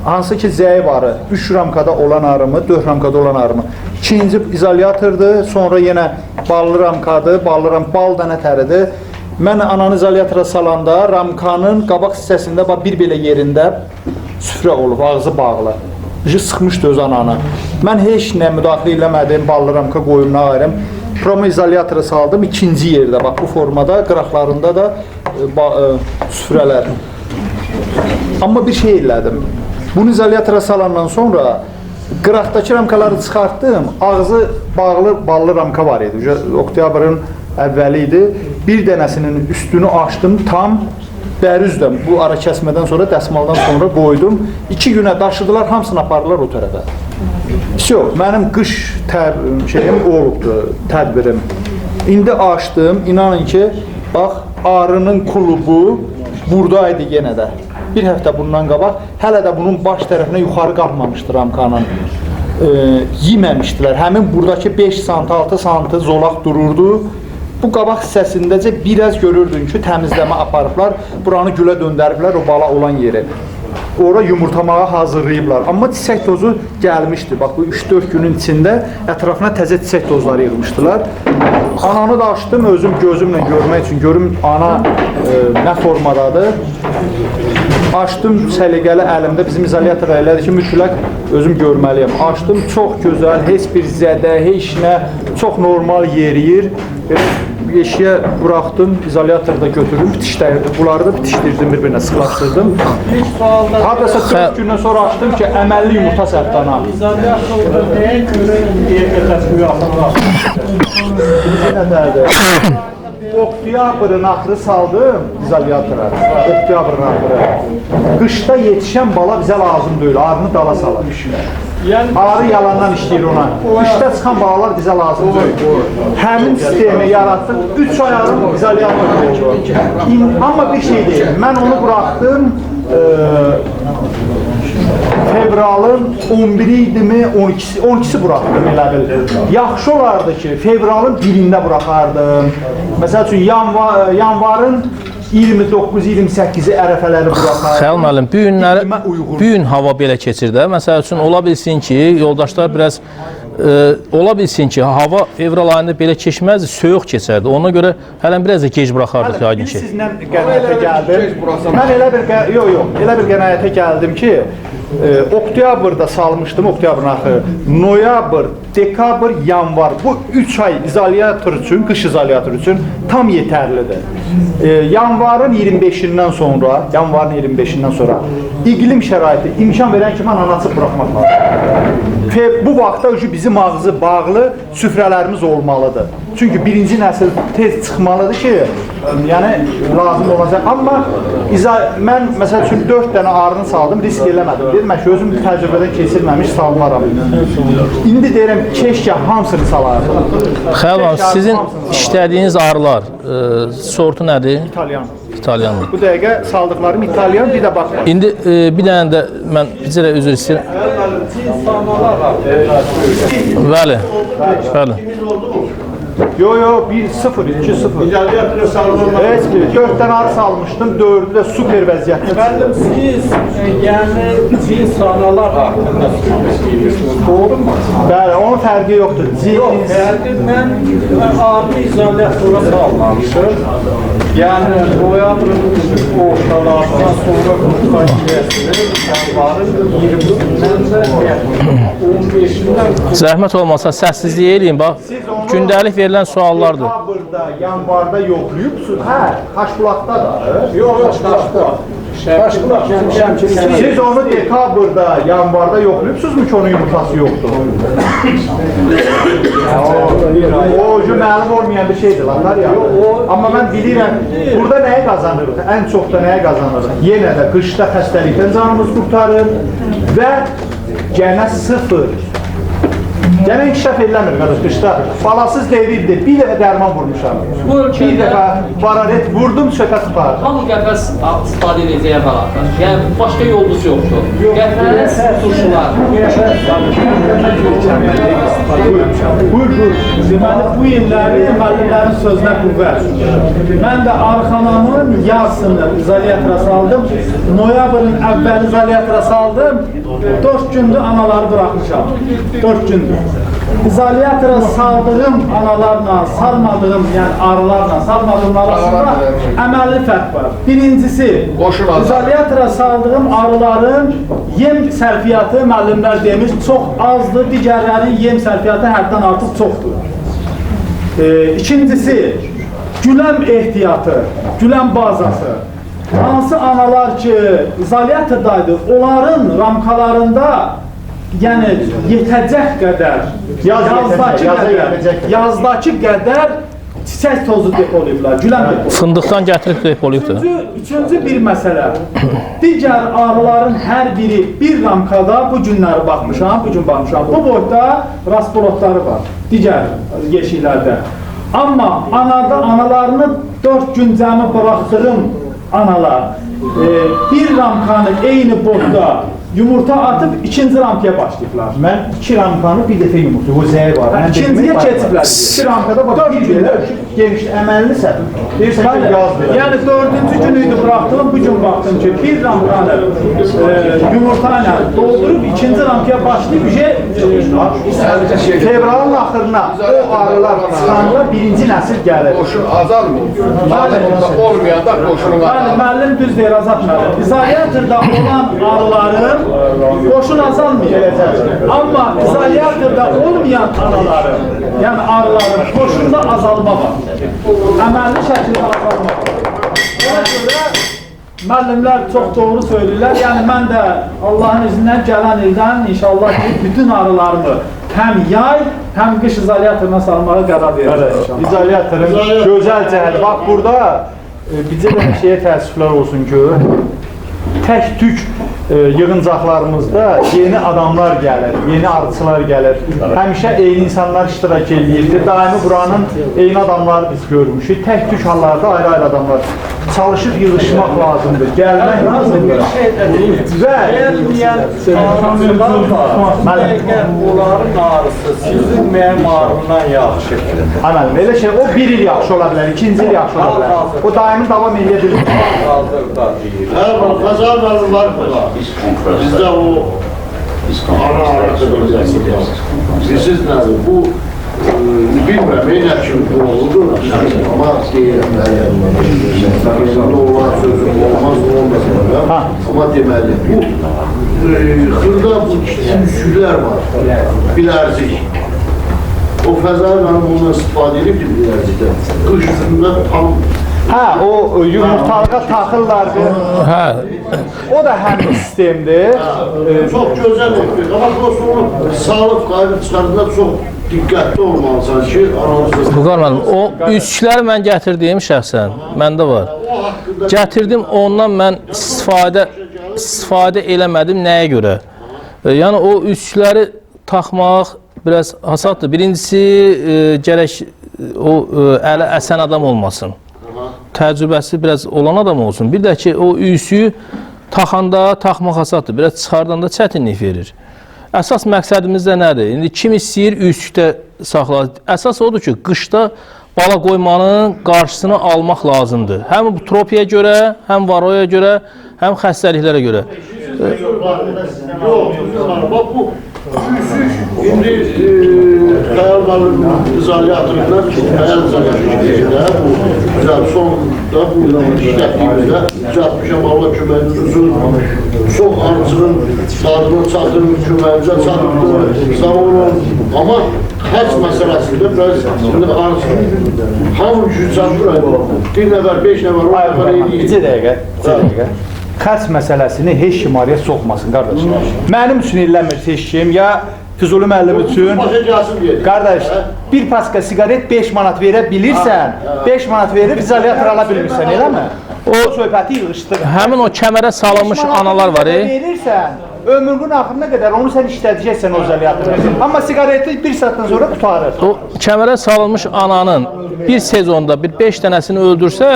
Hansı ki, zəif arı, 3 ramkada olan arımı, 4 ramkada olan arımı. İkinci izolyatordur, sonra yenə ballı ramkadır, ballı ram, bal dənə təridir. Mən ananı izolyatora salanda ramkanın qabaq hissəsində bax, bir belə yerində süfrə olub, ağzı bağlı. Sıxmışdı öz ananı. Mən heç nə müdaxilə eləmədim, ballı ramka qoyum, nə ayrım. Promo izolyatora saldım ikinci yerdə, bax bu formada, qıraqlarında da süfrələr. Amma bir şey elədim. Bunu izolyatora salandan sonra qıraqdakı ramkaları çıxartdım, ağzı bağlı ballı ramka var idi. Oktyabrın əvvəli idi. Bir dənəsinin üstünü açdım tam bərüzlə, bu ara kəsmədən sonra, dəsmaldan sonra qoydum. 2 günə daşıdılar, hamısını apardılar o tərəfə. Yox, mənim qış şeyim olubdu, tədbirim. İndi açdım, inanın ki, bax, arının klubu buradaydı yenə də. Bir həftə bundan qabaq, hələ də bunun baş tərəfinə yuxarı qalxmamışdı ramkanın. Yeməmişdilər. Həmin buradakı 5 sant, 6 santı zolaq dururdu. Bu qabaq hissəsindəcə biraz görürdün ki, təmizləmə aparıblar, buranı gülə döndəriblər o bala olan yeri. Ora yumurtamağa hazırlayıblar. Amma çiçək tozu gəlmişdi. Bax, bu 3-4 günün içində ətrafına təzə çiçək tozları yığmışdılar. Ananı da açdım özüm gözümlə görmək üçün, görüm ana nə formadadır. Açdım səliqəli əlimdə, bizim izolyator elədi ki, mütləq özüm görməliyəm. Açdım, çox gözəl, heç bir zədə, heç nə, çox normal yeriyir. Yeşiyə buraxdım, izolyatorda götürdüm, bitişdirdim, bunları da bitişdirdim, bir-birinə sıxlaşdırdım. Hardasa 4 gündən sonra açdım ki, əməlli yumurta sərtdi ana. İzolyatorda nəyə görə indiyə qədər bu yaxınlaşdı? Oktyabrın axırı saldım izolyatora. Oktyabrın axırı. Qışda yetişən bala bizə lazım deyil. Arını dala salır. Yəni Arı yalandan işləyir ona. Qışda çıxan balalar bizə lazım deyil. Həmin sistemi yaratdıq. 3 ay arı izolyatorda oldu. Amma bir şey deyim. Mən onu buraxdım. Fevralın 11-i idimi, 12-si, 12-si buraxdım elə bil. Yaxşı olardı ki, fevralın 1-ində buraxardım. Məsəl üçün yanvarın 29-28-i ərəfələri buraxardım. Xəyal müəllim, bu gün hava belə keçir də. Məsəl üçün, ola bilsin ki, yoldaşlar biraz ola bilsin ki, hava fevral ayında belə keçməzdi, soyuq keçərdi. Ona görə hələn biraz da gec buraxardıq yəqin ki. Sizlə qənaətə gəldim. Mən elə bir elə bir qənaətə gəldim ki, oktyabrda salmışdım, oktyabrın axırı, noyabr, dekabr, yanvar bu 3 ay izolyator üçün, qış izolyatoru üçün tam yetərlidir. Yanvarın 25-dən sonra, yanvarın 25-dən sonra iqlim şəraiti imkan verən kimi ananı açıb buraxmaq lazımdır. Bu vaxtda bizim ağzı bağlı süfrələrimiz olmalıdır. Çünki birinci nəsil tez çıxmalıdır ki, yəni lazım olacaq. Amma mən məsəl üçün 4 dənə arını saldım, risk eləmədim. Dedim ki, özüm təcrübədən keçirməmiş salmaram. İndi deyirəm, keşkə hamısını salardım. Xəyal müəllim, sizin işlədiyiniz arılar, sortu nədir? İtalyan. İtalyandır. Bu dəqiqə saldıqlarım İtalyan, bir də bax. İndi bir dənə də mən bizə üzr istəyirəm. Bəli, bəli. Yo, yo, 1-0, 2-0. Heç bir, 4 dənə arı salmışdım, 4-ü də super vəziyyətdə. Müəllim, siz yəni cins analar haqqında söhbət edirsiniz, doğru mu? Bəli, onun fərqi yoxdur. Yox, fərqi mən arı izolyatora salmamışım. Yəni, noyabrın ortalarından sonra qurtdan kəsilir, yanvarın 20-dən də 15-dən... Zəhmət olmasa səssizlik eləyin, bax, gündəlik verilən suallardır. Dekabrda, yanvarda yoxlayıbsınız, hə, Taşbulaqda da. Yox, yox, Taşbulaq. Taşbulaq, Siz onu dekabrda, yanvarda yoxlayıbsınızmı ki, onun yumurtası yoxdur? O, məlum olmayan bir şeydir, Latarya. Amma mən bilirəm, burada nəyə qazanırıq? Ən çox da nəyə qazanırıq? Yenə də qışda xəstəlikdən canımız qurtarır və gənə sıfır. Gənə inkişaf eləmir qardaş qışda. Balasız devribdir. Bir dəfə dərman vurmuşam. Bir dəfə bararet vurdum, söhbət qurtardı. Hamı qəfəs istifadə edəcək əvvəlatlar. Yəni, başqa yolumuz yoxdur. Qəfəs, turşular. Buyur, buyur. Deməli, bu illəri müəllimlərin sözünə qüvvət. Mən də arxanamın yarısını izolyatora saldım. Noyabrın əvvəli izolyatora saldım. 4 gündür anaları buraxmışam. 4 gündür. İzolyatora saldığım analarla, salmadığım, yəni arılarla, salmadığım arasında əməlli fərq var. Birincisi, izolyatora saldığım arıların yem sərfiyyatı, müəllimlər demiş, çox azdır, digərlərinin yem sərfiyyatı həddən artıq çoxdur. İkincisi, güləm ehtiyatı, güləm bazası. Hansı analar ki, izolyatordaydı, onların ramkalarında yəni yetəcək qədər, yazdakı qədər çiçək tozu depolayıblar, güləm depolayıblar. Fındıqdan gətirib depolayıbdır. Üçüncü bir məsələ, digər arıların hər biri bir ramkada, bu günləri baxmışam, bu boyda rasbolotları var, digər yeşiklərdə. Amma analarını 4 gün cəmi buraxdığım analar bir ramkanı eyni boyda yumurta atıb ikinci ramkaya başlayıblar. Mən 2 ramkanı bir dəfə yumurta, o zəyi var. İkinciyə keçiblər. 2 ramkada bax, bir belə geniş əməlli səpib. Deyirsən ki, yaz belə. Yəni 4-cü gün idi buraxdığım, bu gün baxdım ki, bir ramkanı yumurta ilə doldurub ikinci ramkaya başlayıb fevralın axırına o arılar çıxanda birinci nəsil gəlir. Qoşun azalmır. Olmayanda qoşunun azalmır. Bəli, müəllim düz deyir, Azad müəllim. İzolyatorda olan arıların qoşun azalmıyor. Amma izolyatorda olmayan anaların, yəni arıların qoşunda azalma var. Əməlli şəkildə azalma var. Ona görə Müəllimlər çox doğru söyləyirlər. Yəni mən də Allahın izindən gələn ildən inşallah ki, bütün arılarımı həm yay, həm qış izolyatoruna salmağa qərar verirəm inşallah. İzolyatorun gözəl cəhəti. Bax burada bizə də şeyə təəssüflər olsun ki, tək-tük yığıncaqlarımızda yeni adamlar gəlir, yeni arıçılar gəlir. Həmişə eyni insanlar iştirak eləyirdi. Daimi buranın eyni adamları biz görmüşük. Tək-tük hallarda ayrı-ayrı adamlar. Çalışıb yığışmaq lazımdır, gəlmək lazımdır. Və gəlməyən arıçılar var. Əgər onların arısı sizin mənim arımdan yaxşı. Müəllim, elə şey, o bir il yaxşı ola bilər, ikinci il yaxşı ola bilər. O daimi davam eləyə bilir. Hazırda deyir. Xəzər müəllim var burada. Bizdə o ana arıçı bilirsiniz nədir? Bu bilmirəm, elə kimi doğrudur, amma deyirəm, doğrular sözüm olmaz, olmaz, amma deməli, bu xırda bu kiçik var, bilərzik. O Fəzai müəllim ondan istifadə edib ki, bilərzikdən. Qış üstündə tam... Hə, o yumurtalığa taxırlar. Hə. O da həmin sistemdir. Çox gözəl effekt, amma prosto onu salıb qayıdıb çıxardında çox diqqətli olmalısan ki, aranızda... Vüqar müəllim, o üsükləri mən gətirdiyim şəxsən, məndə var. Gətirdim, ondan mən istifadə eləmədim nəyə görə? Yəni, o üsükləri taxmaq biraz hasaddır. Birincisi, gərək o ələ əsən adam olmasın. Təcrübəsi biraz olan adam olsun. Bir də ki, o üsüyü taxanda taxmaq hasaddır. Biraz çıxardanda çətinlik verir. Əsas məqsədimiz də nədir? İndi kim istəyir üsükdə saxlar. Əsas odur ki, qışda bala qoymanın qarşısını almaq lazımdır. Həm bu tropiya görə, həm varoya görə, həm xəstəliklərə görə. Yox, bax bu üsük indi Xəyal müəllim izolyatorundan, xəyal izolyatorunda bu güzel son da bu işlətdiyimizdə düzəltmişəm, Allah köməyiniz olsun. Çox arıçının dadına çatır, köməyimizə çatıbdır, sağ olun. Amma xərc məsələsində biraz indi arıçının hamı gücü çatmır. Bir nəfər, 5 nəfər, 10 nəfər eləyir. Bir dəqiqə, bir dəqiqə. Xərc məsələsini heç kim araya soxmasın, qardaş. Mənim üçün eləmir heç kim, ya Füzuli müəllim üçün. Qardaş, bir paska siqaret 5 manat verə bilirsən, 5 manat verib izolyator ala bilmirsən, eləmi? O söhbəti yığışdırır. Həmin o kəmərə salınmış analar var. Verirsən, ömrünün axırına qədər onu sən işlədəcəksən o izolyatoru. Amma siqareti bir saatdan sonra qurtarır. O kəmərə salınmış ananın bir sezonda bir 5 dənəsini öldürsə,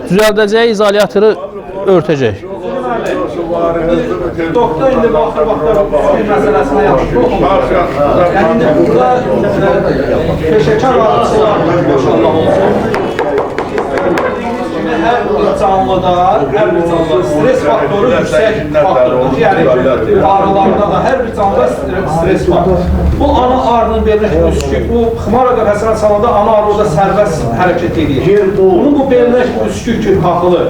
düzəldəcəyi izolyatoru örtəcək. Doktor indi bu axır vaxtlar bir məsələsinə yaxşı toxunur. Yəni indi burada peşəkar arıçılar maşallah olsun. Hər bir canlıda, hər bir canlıda stres faktoru yüksək faktordur. Yəni arılarda da hər bir canlıda stres var. Bu ana arının belinə üskü, bu xımara qəfəsinə salanda ana arı orada sərbəst hərəkət edir. Bunun bu belinə üskü ki taxılır.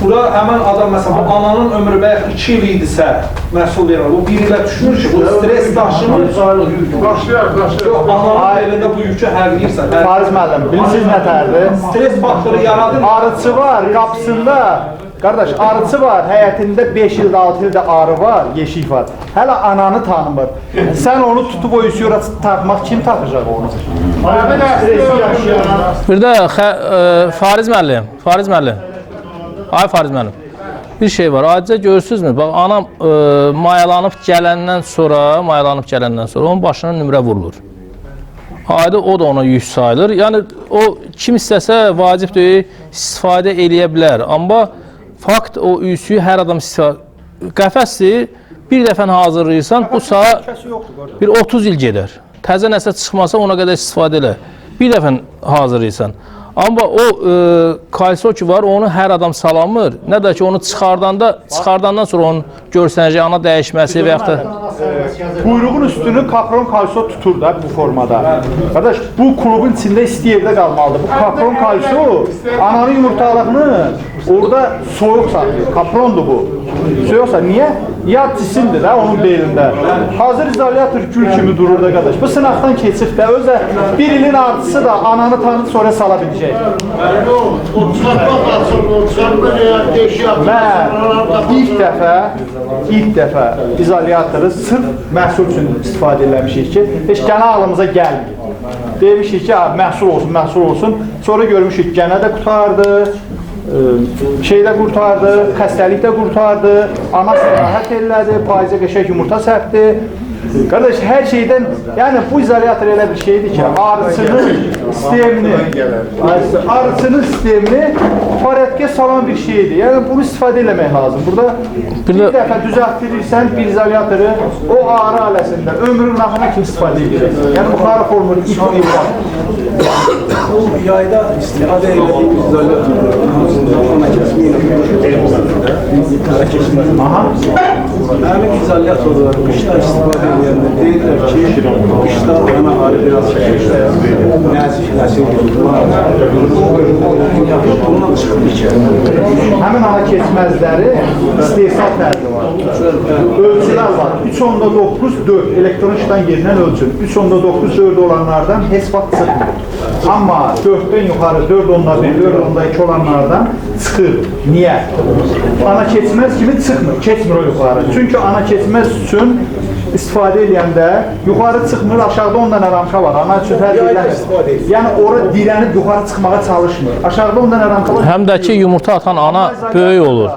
Bura həmən adam, məsələn, bu ananın ömrü bəyək 2 il idisə məhsul verir. Bu bir ilə düşünür ki, bu stres daşımır. Yox, ananın belində bu yükü hərləyirsə. Fariz müəllim, bilirsiniz nə tərdir? Stres faktoru yaradır. Arıçı var, qapısında, qardaş, arıçı var, həyətində 5 ildə, 6 ildə arı var, yeşik var. Hələ ananı tanımır. Sən onu tutub o üsü ora taxmaq, kim taxacaq onu? Bir də Fariz müəllim, Fariz müəllim. Ay Fariz müəllim, bir şey var, adicə görürsünüzmü? Bax, anam mayalanıb gələndən sonra, onun başına nömrə vurulur. Adi o da ona yük sayılır. Yəni, o kim istəsə vacib deyil, istifadə eləyə bilər. Amma fakt o üsüyü hər adam istifadə... Qəfəsdir, bir dəfən hazırlayırsan, bu saat bir 30 il gedər. Təzə nəsə çıxmasa ona qədər istifadə elə. Bir dəfən hazırlayırsan. Amma o kalso ki var, onu hər adam salamır. Nə də ki, onu çıxardandan sonra onun görsənəcək ana dəyişməsi və yaxud da... Quyruğun üstünü kapron kalso tutur da bu formada. Qardaş, bu klubun içində isti evdə qalmalıdır. Bu kapron kalso ananın yumurtalığını orada soyuq saxlayır. Kaprondur bu. Soyuq saxlayır. Niyə? Yad cisimdir də onun belində. Hazır izolyator gül kimi durur da qardaş. Bu sınaqdan keçib də özə bir ilin artısı da ananı tanıd sonra sala biləcək. O çıxartmaq Mən ilk dəfə izolyatoru sırf məhsul üçün istifadə eləmişik ki, heç gənə ağlımıza gəlməyib. Demişik ki, məhsul olsun, məhsul olsun. Sonra görmüşük, gənə də qurtardı, şeydə qurtardı, xəstəlik də qurtardı, ana istirahət elədi, payızə qəşəng yumurta səpdi. Qardaş, hər şeydən, yəni bu izolyator elə bir şeydir ki, arıçının sistemini, porядка salan bir şeydir. Yəni bunu istifadə eləmək lazım. Burada bir dəfə düzəltdirirsən bir izolyatoru, o arı aləsində ömrünün axırına kimi istifadə edəcəksən. Yəni bu xarab olmur, ip var. O yayda istifadə elədiyimiz izolyatorların hamısında ana kəsmə ilə keçməz. Həmin izolyatorlar qışda istifadə edəndə deyirlər ki, qışda ana arı biraz nəzikləşir. Bundan çıxır ki. Həmin ana keçməzləri istehsal fərqi var. Ölçülər var. 3.9, 4 elektron işdən yerindən ölçün. 3.9, 4 olanlardan heç vaxt çıxmır. Amma 4-dən yuxarı 4.1, 4.2 olanlardan çıxır. Niyə? Ana keçməz kimi çıxmır. Keçmir o yuxarı. Çünki ana keçməz üçün istifadə eləyəndə yuxarı çıxmır, aşağıda 10 dənə ramka var. Ana üçün fərq eləmir. Yəni ora dirənib yuxarı çıxmağa çalışmır. Aşağıda 10 dənə ramka var. Həm də ki, yumurta atan ana böyük olur.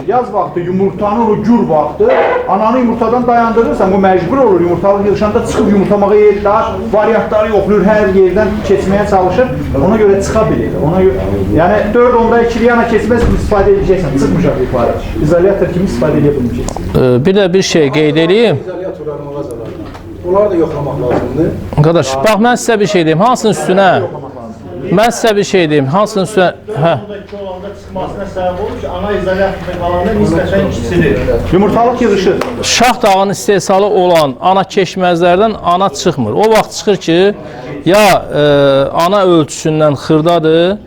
Yaz vaxtı yumurtanın o gür vaxtı, ananı yumurtadan dayandırırsan, bu məcbur olur. Yumurtalıq yığışanda çıxıb yumurtamağa yer, daha variantları yoxlayır, hər yerdən keçməyə çalışır. Ona görə çıxa bilir. Ona görə, yəni 4.2-li ana keçməz kimi istifadə edəcəksən, çıxmayacaq yuxarı. İzolyator kimi istifadə edə bilməyəcəksən. Bir də bir şey qeyd edeyim. İzolyatorlar mağazalarında. Onları da yoxlamaq lazımdır. Qardaş, bax mən sizə bir şey deyim. Hansının üstünə? Mən sizə bir şey deyim. Hansının üstünə? Hə. Olanda çıxmasına səbəb olur ki, ana izolyatorda qalanda nisbətən kiçilir. Yumurtalıq yığışır. Şah dağının istehsalı olan ana keçməzlərdən ana çıxmır. O vaxt çıxır ki, ya ana ölçüsündən xırdadır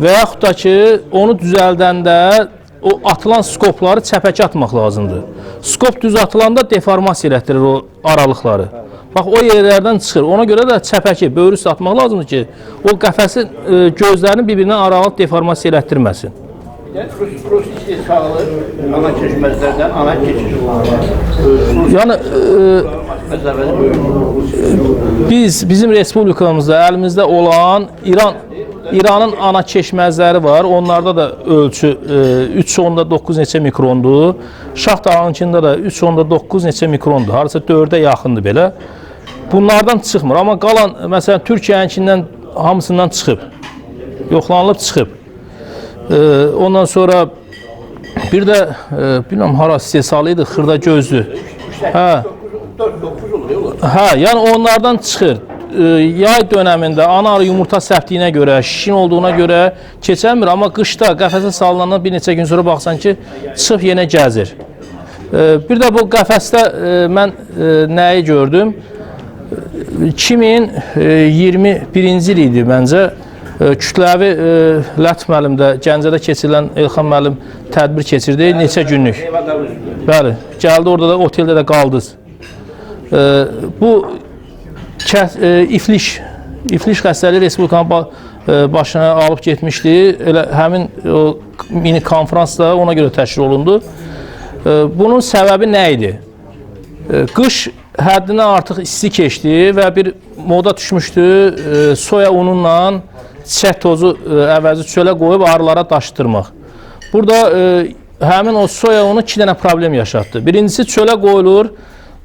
və yaxud da ki, onu düzəldəndə o atılan skopları çəpəki atmaq lazımdır. Skop düz atılanda deformasiya elətdirir o aralıqları. Bax, o yerlərdən çıxır. Ona görə də çəpəki, böyrü üstə atmaq lazımdır ki, o qəfəsin gözlərini bir-birindən aralıq deformasiya elətdirməsin. Rus istehsalı ana keçməzlərdən ana keçir. Yəni, bizim respublikamızda əlimizdə olan İranın ana keçməzləri var. Onlarda da ölçü 3.9 neçə mikrondur. Şah dağınınkində də 3.9 neçə mikrondur. Harasa 4-ə yaxındır belə. Bunlardan çıxmır. Amma qalan, məsələn, Türkiyəninkindən hamısından çıxıb. Yoxlanılıb çıxıb. Ondan sonra bir də, bilməm, hara istehsalı idi, xırda gözlü. Hə, yəni onlardan çıxır. Yay dönəmində ana arı yumurta səpdiyinə görə, şişin olduğuna görə keçənmir, amma qışda qəfəsə salınandan bir neçə gün sonra baxsan ki, çıxıb yenə gəzir. Bir də bu qəfəsdə mən nəyi gördüm? 2021-ci il idi məncə. Kütləvi Lət müəllim də Gəncədə keçirilən Elxan müəllim tədbir keçirdi neçə günlük. Bəli, gəldi orada da oteldə də qaldınız. Bu ifliş xəstəliyi Respublikanın başına alıb getmişdi. Elə həmin o mini konfrans da ona görə təşkil olundu. Bunun səbəbi nə idi? Qış həddindən artıq isti keçdi və bir moda düşmüşdü. Soya ununla çiçək tozu əvəzi çölə qoyub arılara daşıtdırmaq. Burada həmin o soya unu 2 dənə problem yaşatdı. Birincisi çölə qoyulur.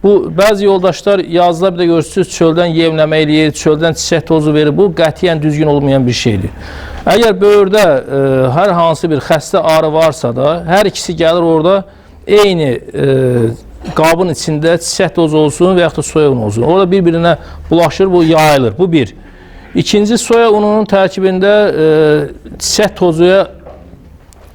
Bu, bəzi yoldaşlar yazda bir də görürsünüz, çöldən yemləmə eləyir, çöldən çiçək tozu verir. Bu, qətiyyən düzgün olmayan bir şeydir. Əgər böyürdə hər hansı bir xəstə arı varsa da, hər ikisi gəlir orada eyni qabın içində çiçək tozu olsun və yaxud da soya unu olsun. Orada bir-birinə bulaşır, bu yayılır. Bu bir. İkinci, soya ununun tərkibində çiçək tozuya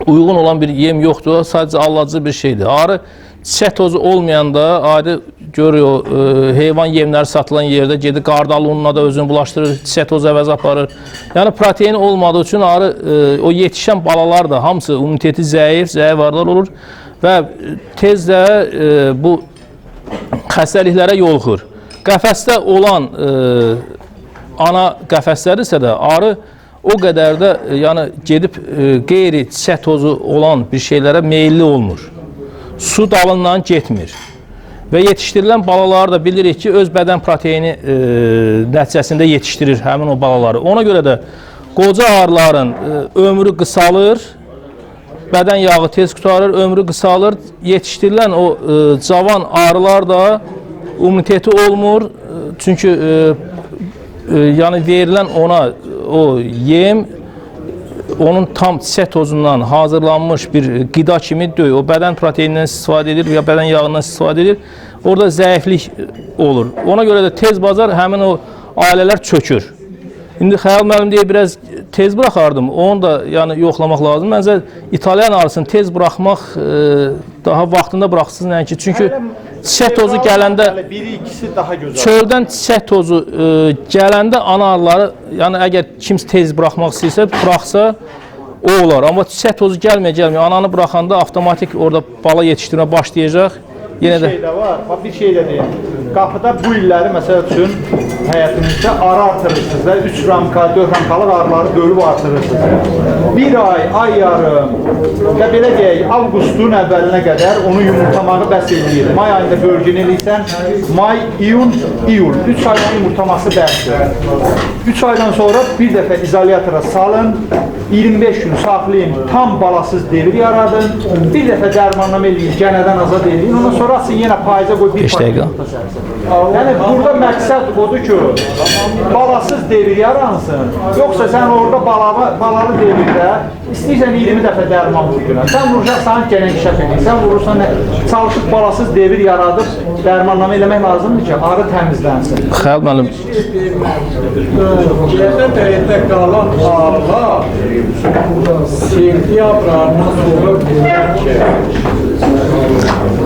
uyğun olan bir yem yoxdur. Sadəcə alacı bir şeydir. Arı çiçək tozu olmayanda adi görüyor, heyvan yemləri satılan yerdə gedir, qardalı ununa da özünü bulaşdırır, çiçək tozu əvəzi aparır. Yəni protein olmadığı üçün arı, o yetişən balalar da hamısı immuniteti zəif, zəif arılar olur və tez də bu xəstəliklərə yoluxur. Qəfəsdə olan ana qəfəsləri isə də arı o qədər də yəni gedib qeyri çiçək tozu olan bir şeylərə meyilli olmur. Su dalından getmir. Və yetişdirilən balaları da bilirik ki, öz bədən proteini nəticəsində yetişdirir həmin o balaları. Ona görə də qoca arıların ömrü qısalır, bədən yağı tez qurtarır, ömrü qısalır. Yetişdirilən o cavan arılar da immuniteti olmur. Çünki yəni verilən ona o yem onun tam çiçək tozundan hazırlanmış bir qida kimi deyil. O bədən proteinindən istifadə edir ya bədən yağından istifadə edir. Orada zəiflik olur. Ona görə də tez bazar həmin o ailələr çökür. İndi Xəyal müəllim deyə biraz tez buraxardım. Onu da yəni yoxlamaq lazım. Məncə İtalyan arısını tez buraxmaq daha vaxtında buraxsın, yəni ki, çünki çiçək tozu gələndə biri ikisi daha gözəl. Çöldən çiçək tozu gələndə ana arıları, yəni əgər kimsə tez buraxmaq istəyirsə, buraxsa o olar. Amma çiçək tozu gəlməyə, ananı buraxanda avtomatik orada bala yetişdirmə başlayacaq. Yenə də bir şey də var. Bax bir şey də deyim. Qapıda bu illəri məsəl üçün həyətinizdə arı artırırsınız da, 3 ramka, 4 ramkalıq arıları bölüb artırırsınız. Bir ay, ay yarım və belə deyək, avqustun əvvəlinə qədər onu yumurtamağı bəs eləyir. May ayında bölgünü eləyirsən, may, iyun, iyul. 3 ayın yumurtaması bəsdir. 3 aydan sonra bir dəfə izolyatora salın, 25 gün saxlayın, tam balasız devir yaradın, bir dəfə dərmanlama eləyin, gənədən azad eləyin, ondan sonra açın yenə payıza qoy bir paket yumurta sərsin. Yəni burada məqsəd odur ki, balasız devir yaransın, yoxsa sən orada balalı devirdə istəyirsən 20 dəfə dərman vur günə. Sən vuracaqsan, gənə inkişaf edir. Sən vurursan, çalışıb balasız devir yaradıb dərmanlama eləmək lazımdır ki, arı təmizlənsin. Xəyal müəllim. Gədəbəydə qalan arılar sentyabrından sonra ki.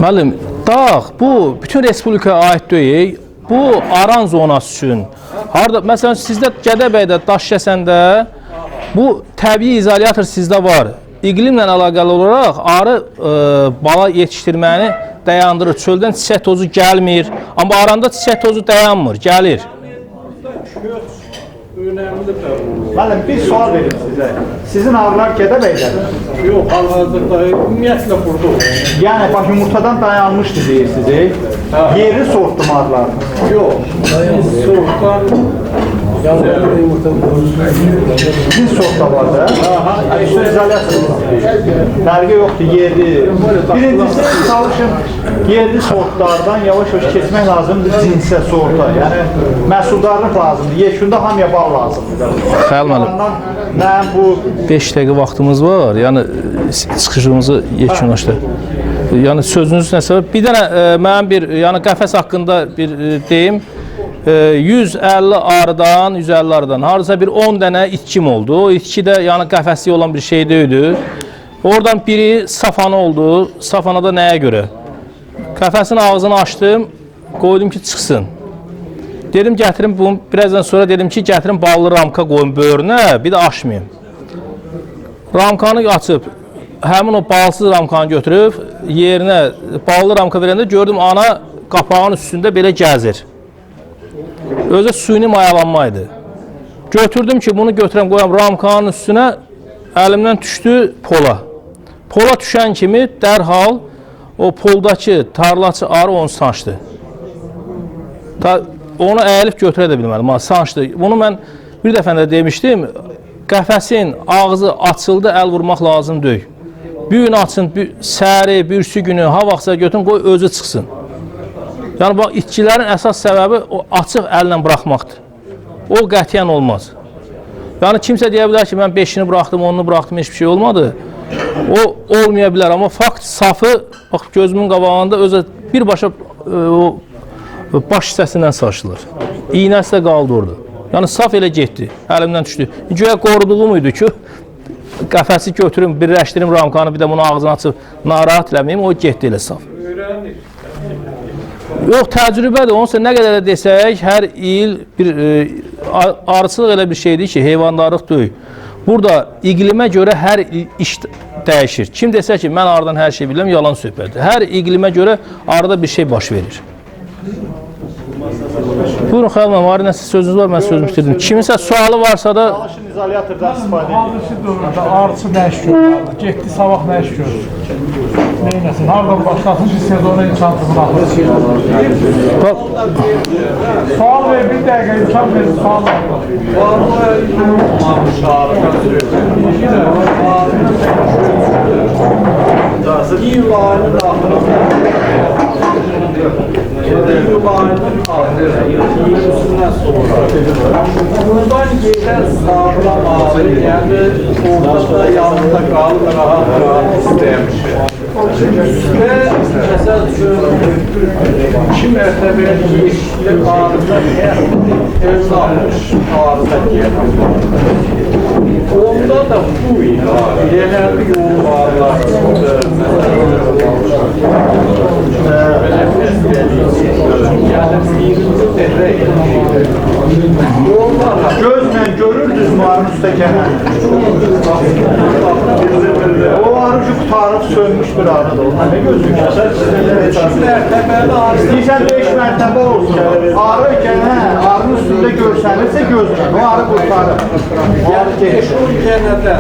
Müəllim, dağ bu bütün respublikaya aid deyil. Bu aran zonası üçün. Harda məsələn sizdə Gədəbəydə, Daşkəsəndə bu təbii izolyator sizdə var. İqlimlə əlaqəli olaraq arı bala yetişdirməni dayandırır. Çöldən çiçək tozu gəlmir. Amma aranda çiçək tozu dayanmır, gəlir. Müəllim, bir sual verim sizə. Sizin arılar Gədəbəydədir? Yox, hal-hazırda ümumiyyətlə burada olur. Yəni, bax, yumurtadan dayanmışdı deyirsiniz, yerli sortlu mu arılarınız? Yox, sortdan... Sizin sort da var da? Fərqi yoxdur, yerli. Birincisi, çalışın, yerli sortlardan yavaş-yavaş keçmək lazımdır cinsə, sorta. Yəni, məhsuldarlıq lazımdır. Yekunda hamıya bal lazımdır. Xəyal müəllim, Mənim bu 5 dəqiqə vaxtımız var. Yəni, çıxışımızı yekunlaşdır. Yəni, sözünüz nəsə? Bir dənə mənim bir, yəni, qəfəs haqqında bir deyim. 150 arıdan, 150 arıdan hardasa bir 10 dənə itkim oldu. O itki də yəni qəfəsli olan bir şey deyildi. Oradan biri safana oldu. Safana da nəyə görə? Qəfəsin ağzını açdım, qoydum ki, çıxsın. Dedim, gətirim bunu, birazdan sonra dedim ki, gətirim ballı ramka qoyum böyrünə, bir də açmayım. Ramkanı açıb, həmin o balsız ramkanı götürüb, yerinə ballı ramka verəndə gördüm, ana qapağın üstündə belə gəzir. Özə süni mayalanma idi. Götürdüm ki, bunu götürəm, qoyam ramkanın üstünə, əlimdən düşdü pola. Pola düşən kimi dərhal o poldakı tarlaçı arı onu sancdı. Onu əyilib götürə də bilmədim, sancdı. Bunu mən bir dəfə də demişdim, qəfəsin ağzı açıldı, əl vurmaq lazım deyil. Bir gün açın, səhəri, birisi günü, ha vaxtsa götürün, qoy özü çıxsın. Yəni, bax, itkilərin əsas səbəbi o açıq əllə buraxmaqdır. O qətiyyən olmaz. Yəni, kimsə deyə bilər ki, mən 5-ini buraxdım, 10-unu buraxdım, heç bir şey olmadı. O olmaya bilər, amma fakt safı, bax, gözümün qabağında özə birbaşa o baş hissəsindən saçılır. İynəsi də qaldı orada. Yəni, saf elə getdi, əlimdən düşdü. Güya qoruduğum idi ki, qəfəsi götürüm, birləşdirim ramkanı, bir də bunu ağzını açıb narahat eləməyim, o getdi elə saf. Yox, təcrübədir. Onsa nə qədər də desək, hər il bir arıçılıq elə bir şeydir ki, heyvandarlıq deyil. Burada iqlimə görə hər il iş dəyişir. Kim desə ki, mən arıdan hər şey bilirəm, yalan söhbətdir. Hər iqlimə görə arıda bir şey baş verir. Buyurun Xəyal müəllim, arı nəsə sözünüz var, mən sözümü bitirdim. Kiminsə sualı varsa da... Çalışın izolyatordan istifadə edin. Hazırki dövrdə arıçı nə iş görür? Getdi sabah nə iş görür? Neynəsin? Hardan başlasın ki, sezona imkan buraxır? Sual ver, bir dəqiqə imkan verin, sual ver. İyul ayının axırında, İyul ayının axırında, 20-sindən sonra buradan gedən sağlam arı, yəni ortada yanında qalıb rahat-rahat istəmişik. Və məsəl üçün, 2 mərtəbəli yeşikli arıda 50-60 arıda gedir. Onda da bu genelde yoğun ağrılar çıxdı. Yəni birinci dəfə Gözlə görürdünüz mü arının üstə gələn? O arı ki, qutarıb sönmüş bir arıdır. Ona nə gözün kəsər? İstəyirsən 5 mərtəbə olsun. Arı gələn, arının üstündə görsənirsə gözlə, o arı qurtarır. Yəni 5-10 dənədən.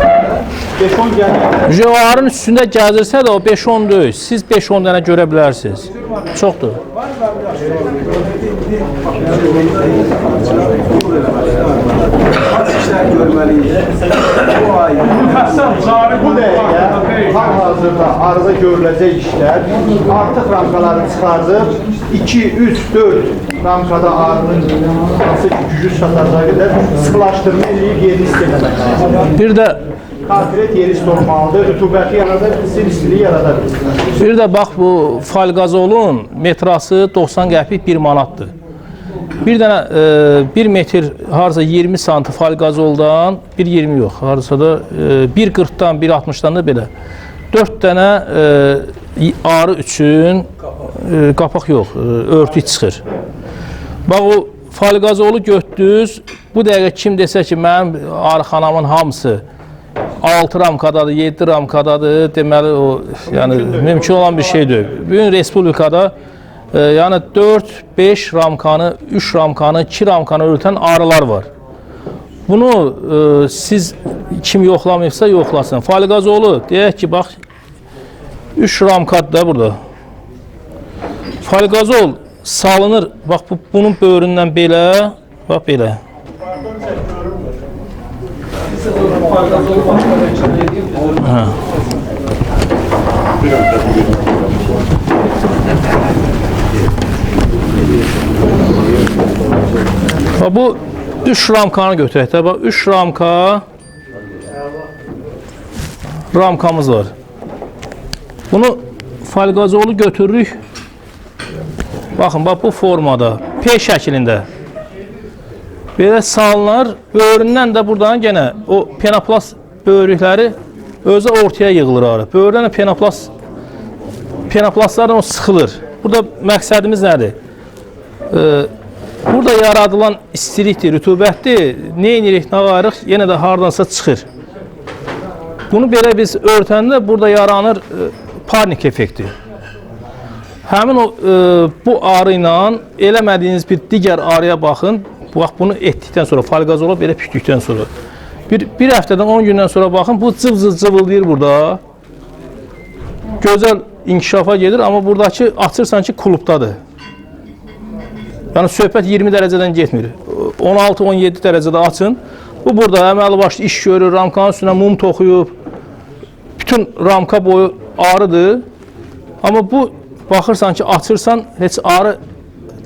5-10 dənədən. O arının üstündə gəzirsə də o 5-10 deyil. Siz 5-10 dənə görə bilərsiniz. Çoxdur. Hansı işlər görməliyik? Bu ay, bu dəqiqə hal-hazırda arıda görüləcək işlər artıq ramkaları çıxardıb 2, 3, 4 ramkada arının hansı ki gücü çatacağı qədər sıxlaşdırma eləyib yerini isti eləmək lazımdır. Bir də konkret yeri isti olmalıdır, rütubəti yarada bilsin, istiliyi yarada bilsin. Bir də bax bu falqazolun metrası 90 qəpik 1 manatdır. Bir dənə 1 metr harasa 20 santı falqazoldan 1,20 yox, harasa da 1,40-dan 1,60-dan da belə. 4 dənə arı üçün qapaq yox, örtük çıxır. Bax o falqazolu götdünüz, bu dəqiqə kim desə ki, mənim arıxanamın hamısı 6 ramkadadır, 7 ramkadadır, deməli o yəni mümkün olan bir şey deyil. Bugün respublikada yəni 4, 5 ramkanı, 3 ramkanı, 2 ramkanı örtən arılar var. Bunu siz kim yoxlamayıbsa yoxlasın. Falqazolu, deyək ki, bax 3 ramkadır da burada. Falqazol salınır, bax bunun böyründən belə, bax belə. Hə. Bax, bu 3 ramkanı götürək də. Bax, 3 ramka ramkamız var. Bunu falqazolu götürürük. Baxın, bax bu formada, P şəklində. Belə salınır, böyründən də buradan genə o penoplast böyrükləri özü ortaya yığılır arı. Böyründən də penoplastlardan o sıxılır. Burada məqsədimiz nədir? Burada yaradılan istilikdir, rütubətdir. Nə edirik, nə varıq, yenə də hardansa çıxır. Bunu belə biz örtəndə burada yaranır parnik effekti. Həmin o bu arı ilə eləmədiyiniz bir digər arıya baxın. Bax, bunu etdikdən sonra, falqazola belə pükdükdən sonra bir həftədən 10 gündən sonra baxın, bu cıv-cıv cıvıldayır burada. Gözəl inkişafa gedir, amma buradakı açırsan ki, klubdadır. Yəni, söhbət 20 dərəcədən getmir. 16-17 dərəcədə açın. Bu burada əməli başlı iş görür, ramkanın üstünə mum toxuyub. Bütün ramka boyu arıdır. Amma bu, baxırsan ki, açırsan, heç arı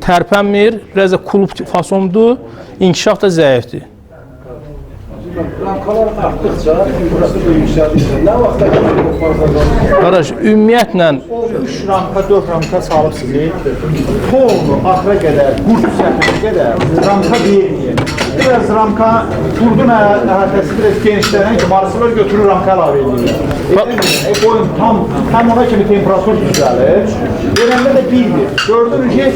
tərpənmir, biraz da klub fasondur, inkişaf da zəifdir. Ramkalar artdıqca temperatur yüksəldikcə nə vaxta kimi bu fazla? Qardaş, ümumiyyətlə o 3 ramka, 4 ramka salıbsınız. Polnu axıra qədər, qurd səhinə qədər ramka verməyin. Biraz ramka, qurdun əhatəsi biraz genişlənən ki, marısılar götürür ramka əlavə edir. Qoyun tam, həm ona kimi temperatur düzəlir. Verəndə də bilmir. Gördünüz ki,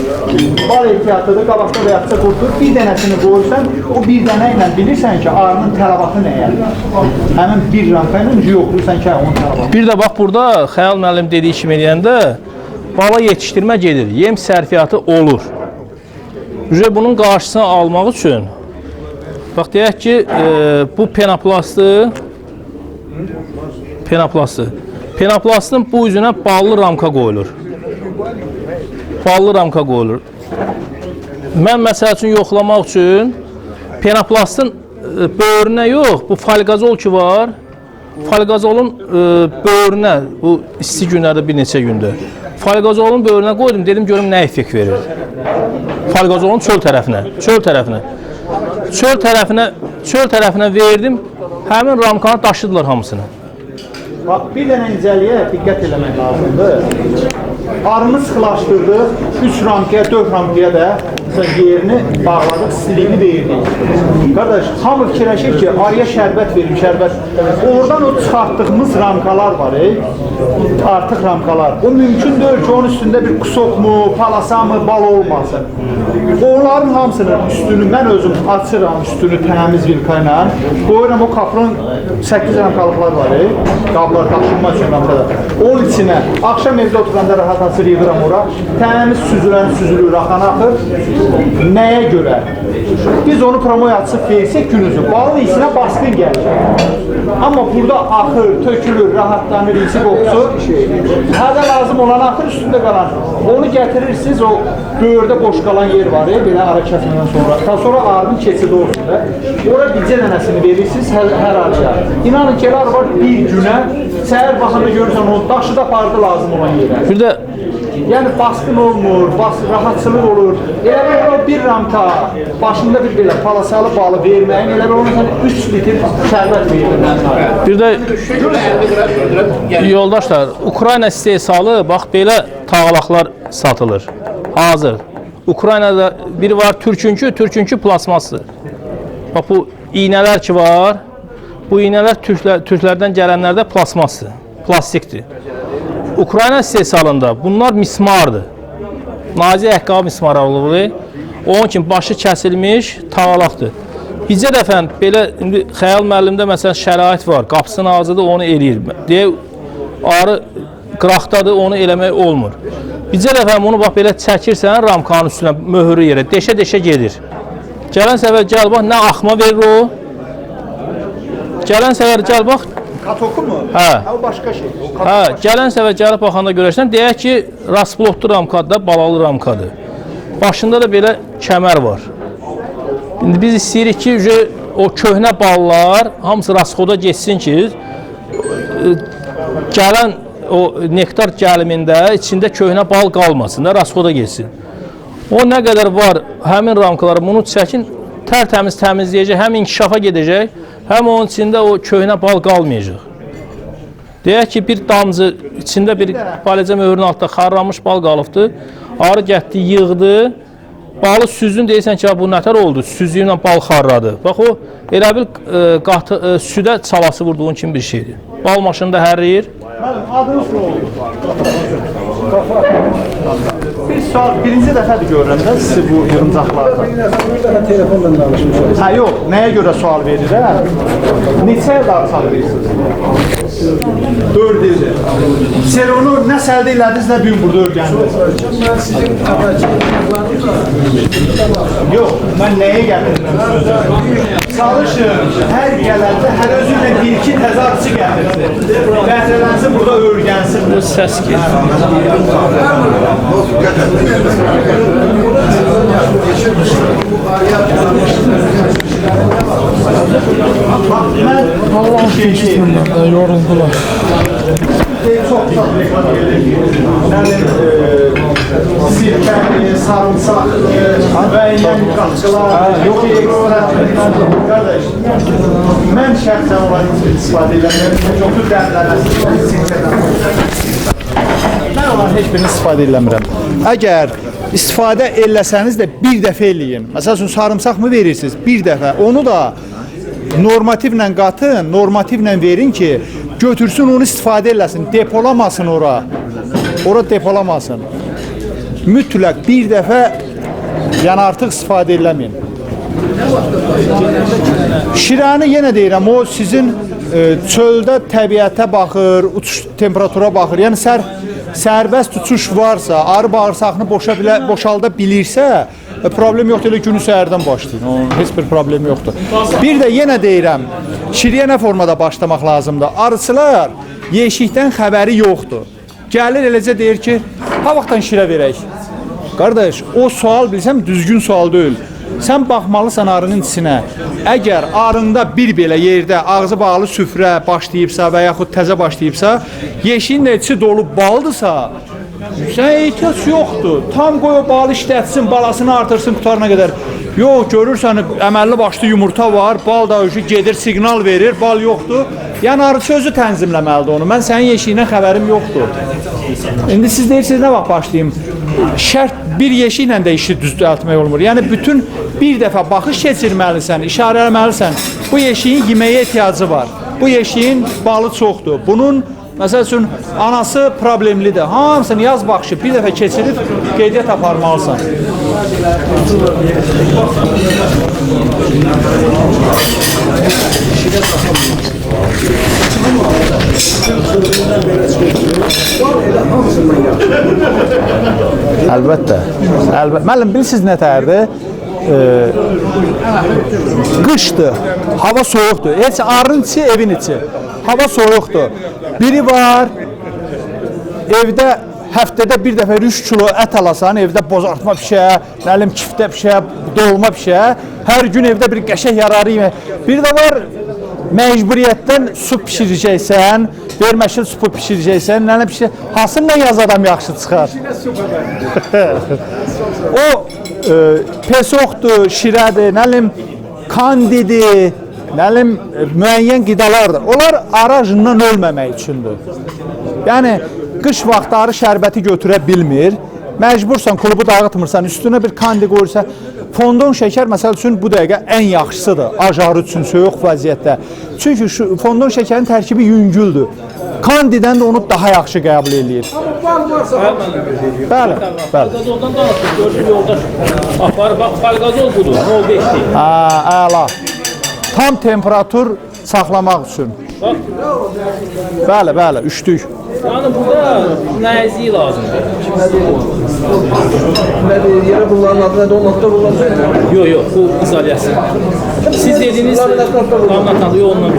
bal ehtiyatıdır, qabaqda və yaxca qurdur. Bir dənəsini qoyursan, o bir dənə ilə bilirsən ki, arının tələbatı nəyədir? Həmin bir ramka ilə yoxluyursan ki, onun tələbatı. Bir də bax burada Xəyal müəllim dediyi kimi eləyəndə bala yetişdirmə gedir, yem sərfiyyatı olur. Bunun qarşısını almaq üçün, bax deyək ki, bu penoplastı, Penoplastın bu üzünə ballı ramka qoyulur. Ballı ramka qoyulur. Mən məsəl üçün yoxlamaq üçün penoplastın böyrünə yox, bu falqazol ki var, falqazolun böyrünə, bu isti günlərdə bir neçə gündür, falqazolun böyrünə qoydum, dedim görüm nə effekt verir. Falqazolun çöl tərəfinə, çöl tərəfinə verdim, həmin ramkanı daşıdılar hamısını. Bax, bir dənə incəliyə diqqət eləmək lazımdır. Arını sıxlaşdırdıq, 3 ramkaya, 4 ramkaya da yerini bağladıq, istiliyini verdik. Qardaş, hamı fikirləşir ki, arıya şərbət verim, şərbət. Oradan o çıxartdığımız ramkalar var, artıq ramkalar. O mümkün deyil ki, onun üstündə bir kusok mu, palasa mı, bal olmasın. Onların hamısının üstünü mən özüm açıram, üstünü təmiz vilka ilə. Qoyuram o kapron 8 ramkalıqlar var, qablar daşınma üçün ramkalar. Onun içinə, axşam evdə oturanda rahat açır, yığıram ora. Təmiz süzülən süzülür, axan axır. Nəyə görə? Biz onu promoya açıb versək günüzü, balın iyisinə basqın gəlir. Amma burada axır, tökülür, rahatlanır, iyisi qoxusu. Hədə lazım olan axır üstündə qalan. Onu gətirirsiniz, o böyürdə boş qalan yer var, belə ara kəsmədən sonra. Ta sonra arının keçidi olsun da. Ora bircə dənəsini verirsiniz hər arıya. İnanın ki, elə arı var bir günə, səhər baxanda görürsən, onu daşı da apardı lazım olan yerə. Bir də yəni basqın olmur, rahatçılıq olur. Elə bir o bir ramka, başında bir belə palasalı balı verməyin, elə bir ona sən 3 litr şərbət verir. Bir də yoldaşlar, Ukrayna istehsalı bax belə tağlaqlar satılır. Hazır. Ukraynada biri var türkünkü, türkünkü plasmasdır. Bax bu iynələr ki var, bu iynələr türklərdən gələnlərdə plasmasdır, plastikdir. Ukrayna istehsalında bunlar mismardır. Nazik ayaqqabı mismarı olur. Onun kimi başı kəsilmiş tağlaqdır. Bircə dəfə belə indi Xəyal müəllimdə məsələn şərait var, qapısının ağzıdır, onu eləyir. Deyə arı qıraqdadır, onu eləmək olmur. Bircə dəfə bunu bax belə çəkirsən ramkanın üstünə, möhürü yerə, deşə-deşə gedir. Gələn səfər gəl bax, nə axma verir o. Gələn səfər gəl bax. Katoku mu? Hə. O başqa şey. Hə, gələn səfər gəlib baxanda görərsən, deyək ki, rasplotlu ramkadır da, balalı ramkadır. Başında da belə kəmər var. İndi biz istəyirik ki, o köhnə ballar hamısı rasxoda getsin ki, gələn o nektar gəlimində içində köhnə bal qalmasın da, rasxoda getsin. O nə qədər var həmin ramkaları bunu çəkin, tərtəmiz təmizləyəcək, həm inkişafa gedəcək, həm onun içində o köhnə bal qalmayacaq. Deyək ki, bir damcı içində bir balaca möhürün altında xarlanmış bal qalıbdır. Arı gətdi, yığdı, balı süzdün, deyirsən ki, bu nətər oldu, süzdüyünlə bal xarladı. Bax o, elə bil südə çalası vurduğun kimi bir şeydir. Bal maşında hərləyir. Müəllim, adınız nə oldu? Bir sual, birinci dəfədir görürəm də sizi bu yığıncaqlarda. Bir dəfə telefonla danışmışam. Hə, yox, nəyə görə sual verirəm? Neçə il arı saxlayırsınız? 4 ildir. Seronu nə səldə elədiniz, nə bir gün burada öyrəndiniz? Mən sizin əvvəlki yığıncaqlarınızla... Yox, mən nəyə gətirirəm sözü? Çalışın, hər gələndə hər özünlə bir-iki təzə arıçı gətirsin. Bəhrələnsin, burada öyrənsin. Bu səs gedir. Allah keçsinlər, yoruldular. Çox reklam gedir. Sirkəli, sarımsaqlı, müəyyən qatçılar, yox qardaş, mən şəxsən onları istifadə eləmirəm. Çoxlu dəmlənəsiz, sirkədən. Mən onların heç birini istifadə eləmirəm. Əgər istifadə eləsəniz də bir dəfə eləyin. Məsəl üçün, sarımsaq mı verirsiniz? Bir dəfə. Onu da normativlə qatın, normativlə verin ki, götürsün, onu istifadə eləsin, depolamasın ora. Ora depolamasın. Mütləq bir dəfə, yəni artıq istifadə eləməyin. Şirəni yenə deyirəm, o sizin çöldə təbiətə baxır, uçuş temperatura baxır. Yəni sərbəst uçuş varsa, arı bağırsağını boşalda bilirsə, Problem yoxdur, elə günü səhərdən başlayın. Onun heç bir problemi yoxdur. Bir də yenə deyirəm, şiriyə nə formada başlamaq lazımdır? Arıçılar yeşikdən xəbəri yoxdur. Gəlir eləcə deyir ki, ha vaxtdan şirə verək? Qardaş, o sual bilsəm düzgün sual deyil. Sən baxmalısan arının içinə. Əgər arında bir belə yerdə ağzı bağlı süfrə başlayıbsa və yaxud təzə başlayıbsa, yeşiyin də içi dolu baldısa, sənə ehtiyac yoxdur. Tam qoy o balı işlətsin, balasını artırsın qutarına qədər. Yox, görürsən əməlli başlı yumurta var, bal da gedir, siqnal verir, bal yoxdur. Yəni arıçı özü tənzimləməlidir onu. Mən sənin yeşiyindən xəbərim yoxdur. İndi siz deyirsiniz nə vaxt başlayım? Şərt bir yeşiklə də işi düzəltmək olmur. Yəni bütün bir dəfə baxış keçirməlisən, işarələməlisən. Bu yeşiyin yeməyə ehtiyacı var. Bu yeşiyin balı çoxdur. Bunun məsəl üçün anası problemlidir. Hamısını yaz baxışı bir dəfə keçirib qeydiyyat aparmalısan. Əlbəttə. Əlbəttə. Müəllim, bilirsiniz nə tərdir? Qışdır, hava soyuqdur. Heç arının içi, evin içi. Hava soyuqdur. Biri var, evdə həftədə bir dəfə 3 kilo ət alasan, evdə bozartma pişə, nə bilim kiftə pişə, dolma pişə, hər gün evdə bir qəşəng yararı yemək. Bir də var, məcburiyyətdən su pişirəcəksən, verməşil supu pişirəcəksən, nə bilim pişirəcəksən, hansından yaz adam yaxşı çıxar? O pesoxdur, şirədir, nə bilim kandidir, nə bilim müəyyən qidalardır. Onlar arajından ölməmək üçündür. Yəni qış vaxtı arı şərbəti götürə bilmir. Məcbursan, klubu dağıtmırsan, üstünə bir kandi qoyursan. Fondon şəkər məsəl üçün bu dəqiqə ən yaxşısıdır ajarı üçün soyuq vəziyyətdə. Çünki şu fondon şəkərin tərkibi yüngüldür. Kandidən də onu daha yaxşı qəbul eləyir. Bəli, bəli. Falqazoldan danışdıq, gördüm yoldaş aparıb, bax, falqazol budur, 0,5-dir. Hə, əla. Tam temperatur saxlamaq üçün. Bax. Bəli, bəli, üçlük. Yəni burada nəzlik lazımdır. Yerə bunların adı nədir? Onun adında bunlar. Yox, yox, bu izolyasiya. Siz dediyiniz laminatdan, yox, ondan.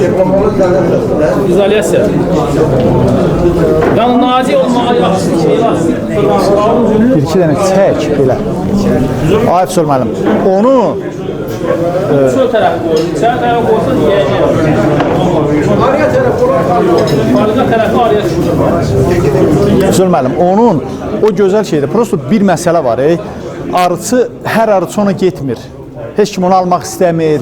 İzolyasiya. Yəni nazik olmağa yaxşıdır ki, elastik. Bir iki dənə çək belə. Ay Əfsər müəllim, onu çöl tərəfi qoyun, içəri tərəfi qoysa yeyəcək. Arıya tərəf olar, arıya tərəfi arıya çıxır. Əfsər müəllim, onun o gözəl şeydir. Prosto bir məsələ var, arıçı, hər arıçı ona getmir. Heç kim onu almaq istəmir.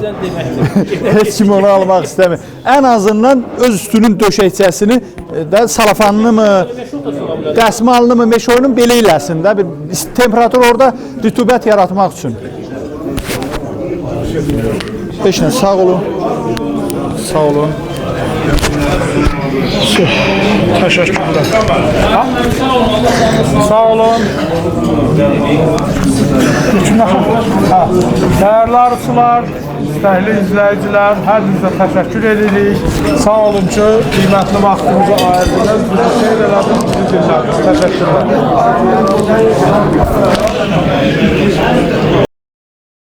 Heç kim onu almaq istəmir. Ən azından öz üstünün döşəkçəsini də salafanını mı, dəsmalını mı, meşoyunu belə eləsin də. Bir temperatur orada rütubət yaratmaq üçün. Heç nə, sağ olun. Sağ olun. Təşəkkürlər. Sağ olun. Dəyərli arıçılar, istəkli izləyicilər, hər birinizə təşəkkür edirik. Sağ olun ki, qiymətli vaxtınızı ayırdınız. Bizi seyr elədiniz, bizi dinlədiniz. Təşəkkürlər.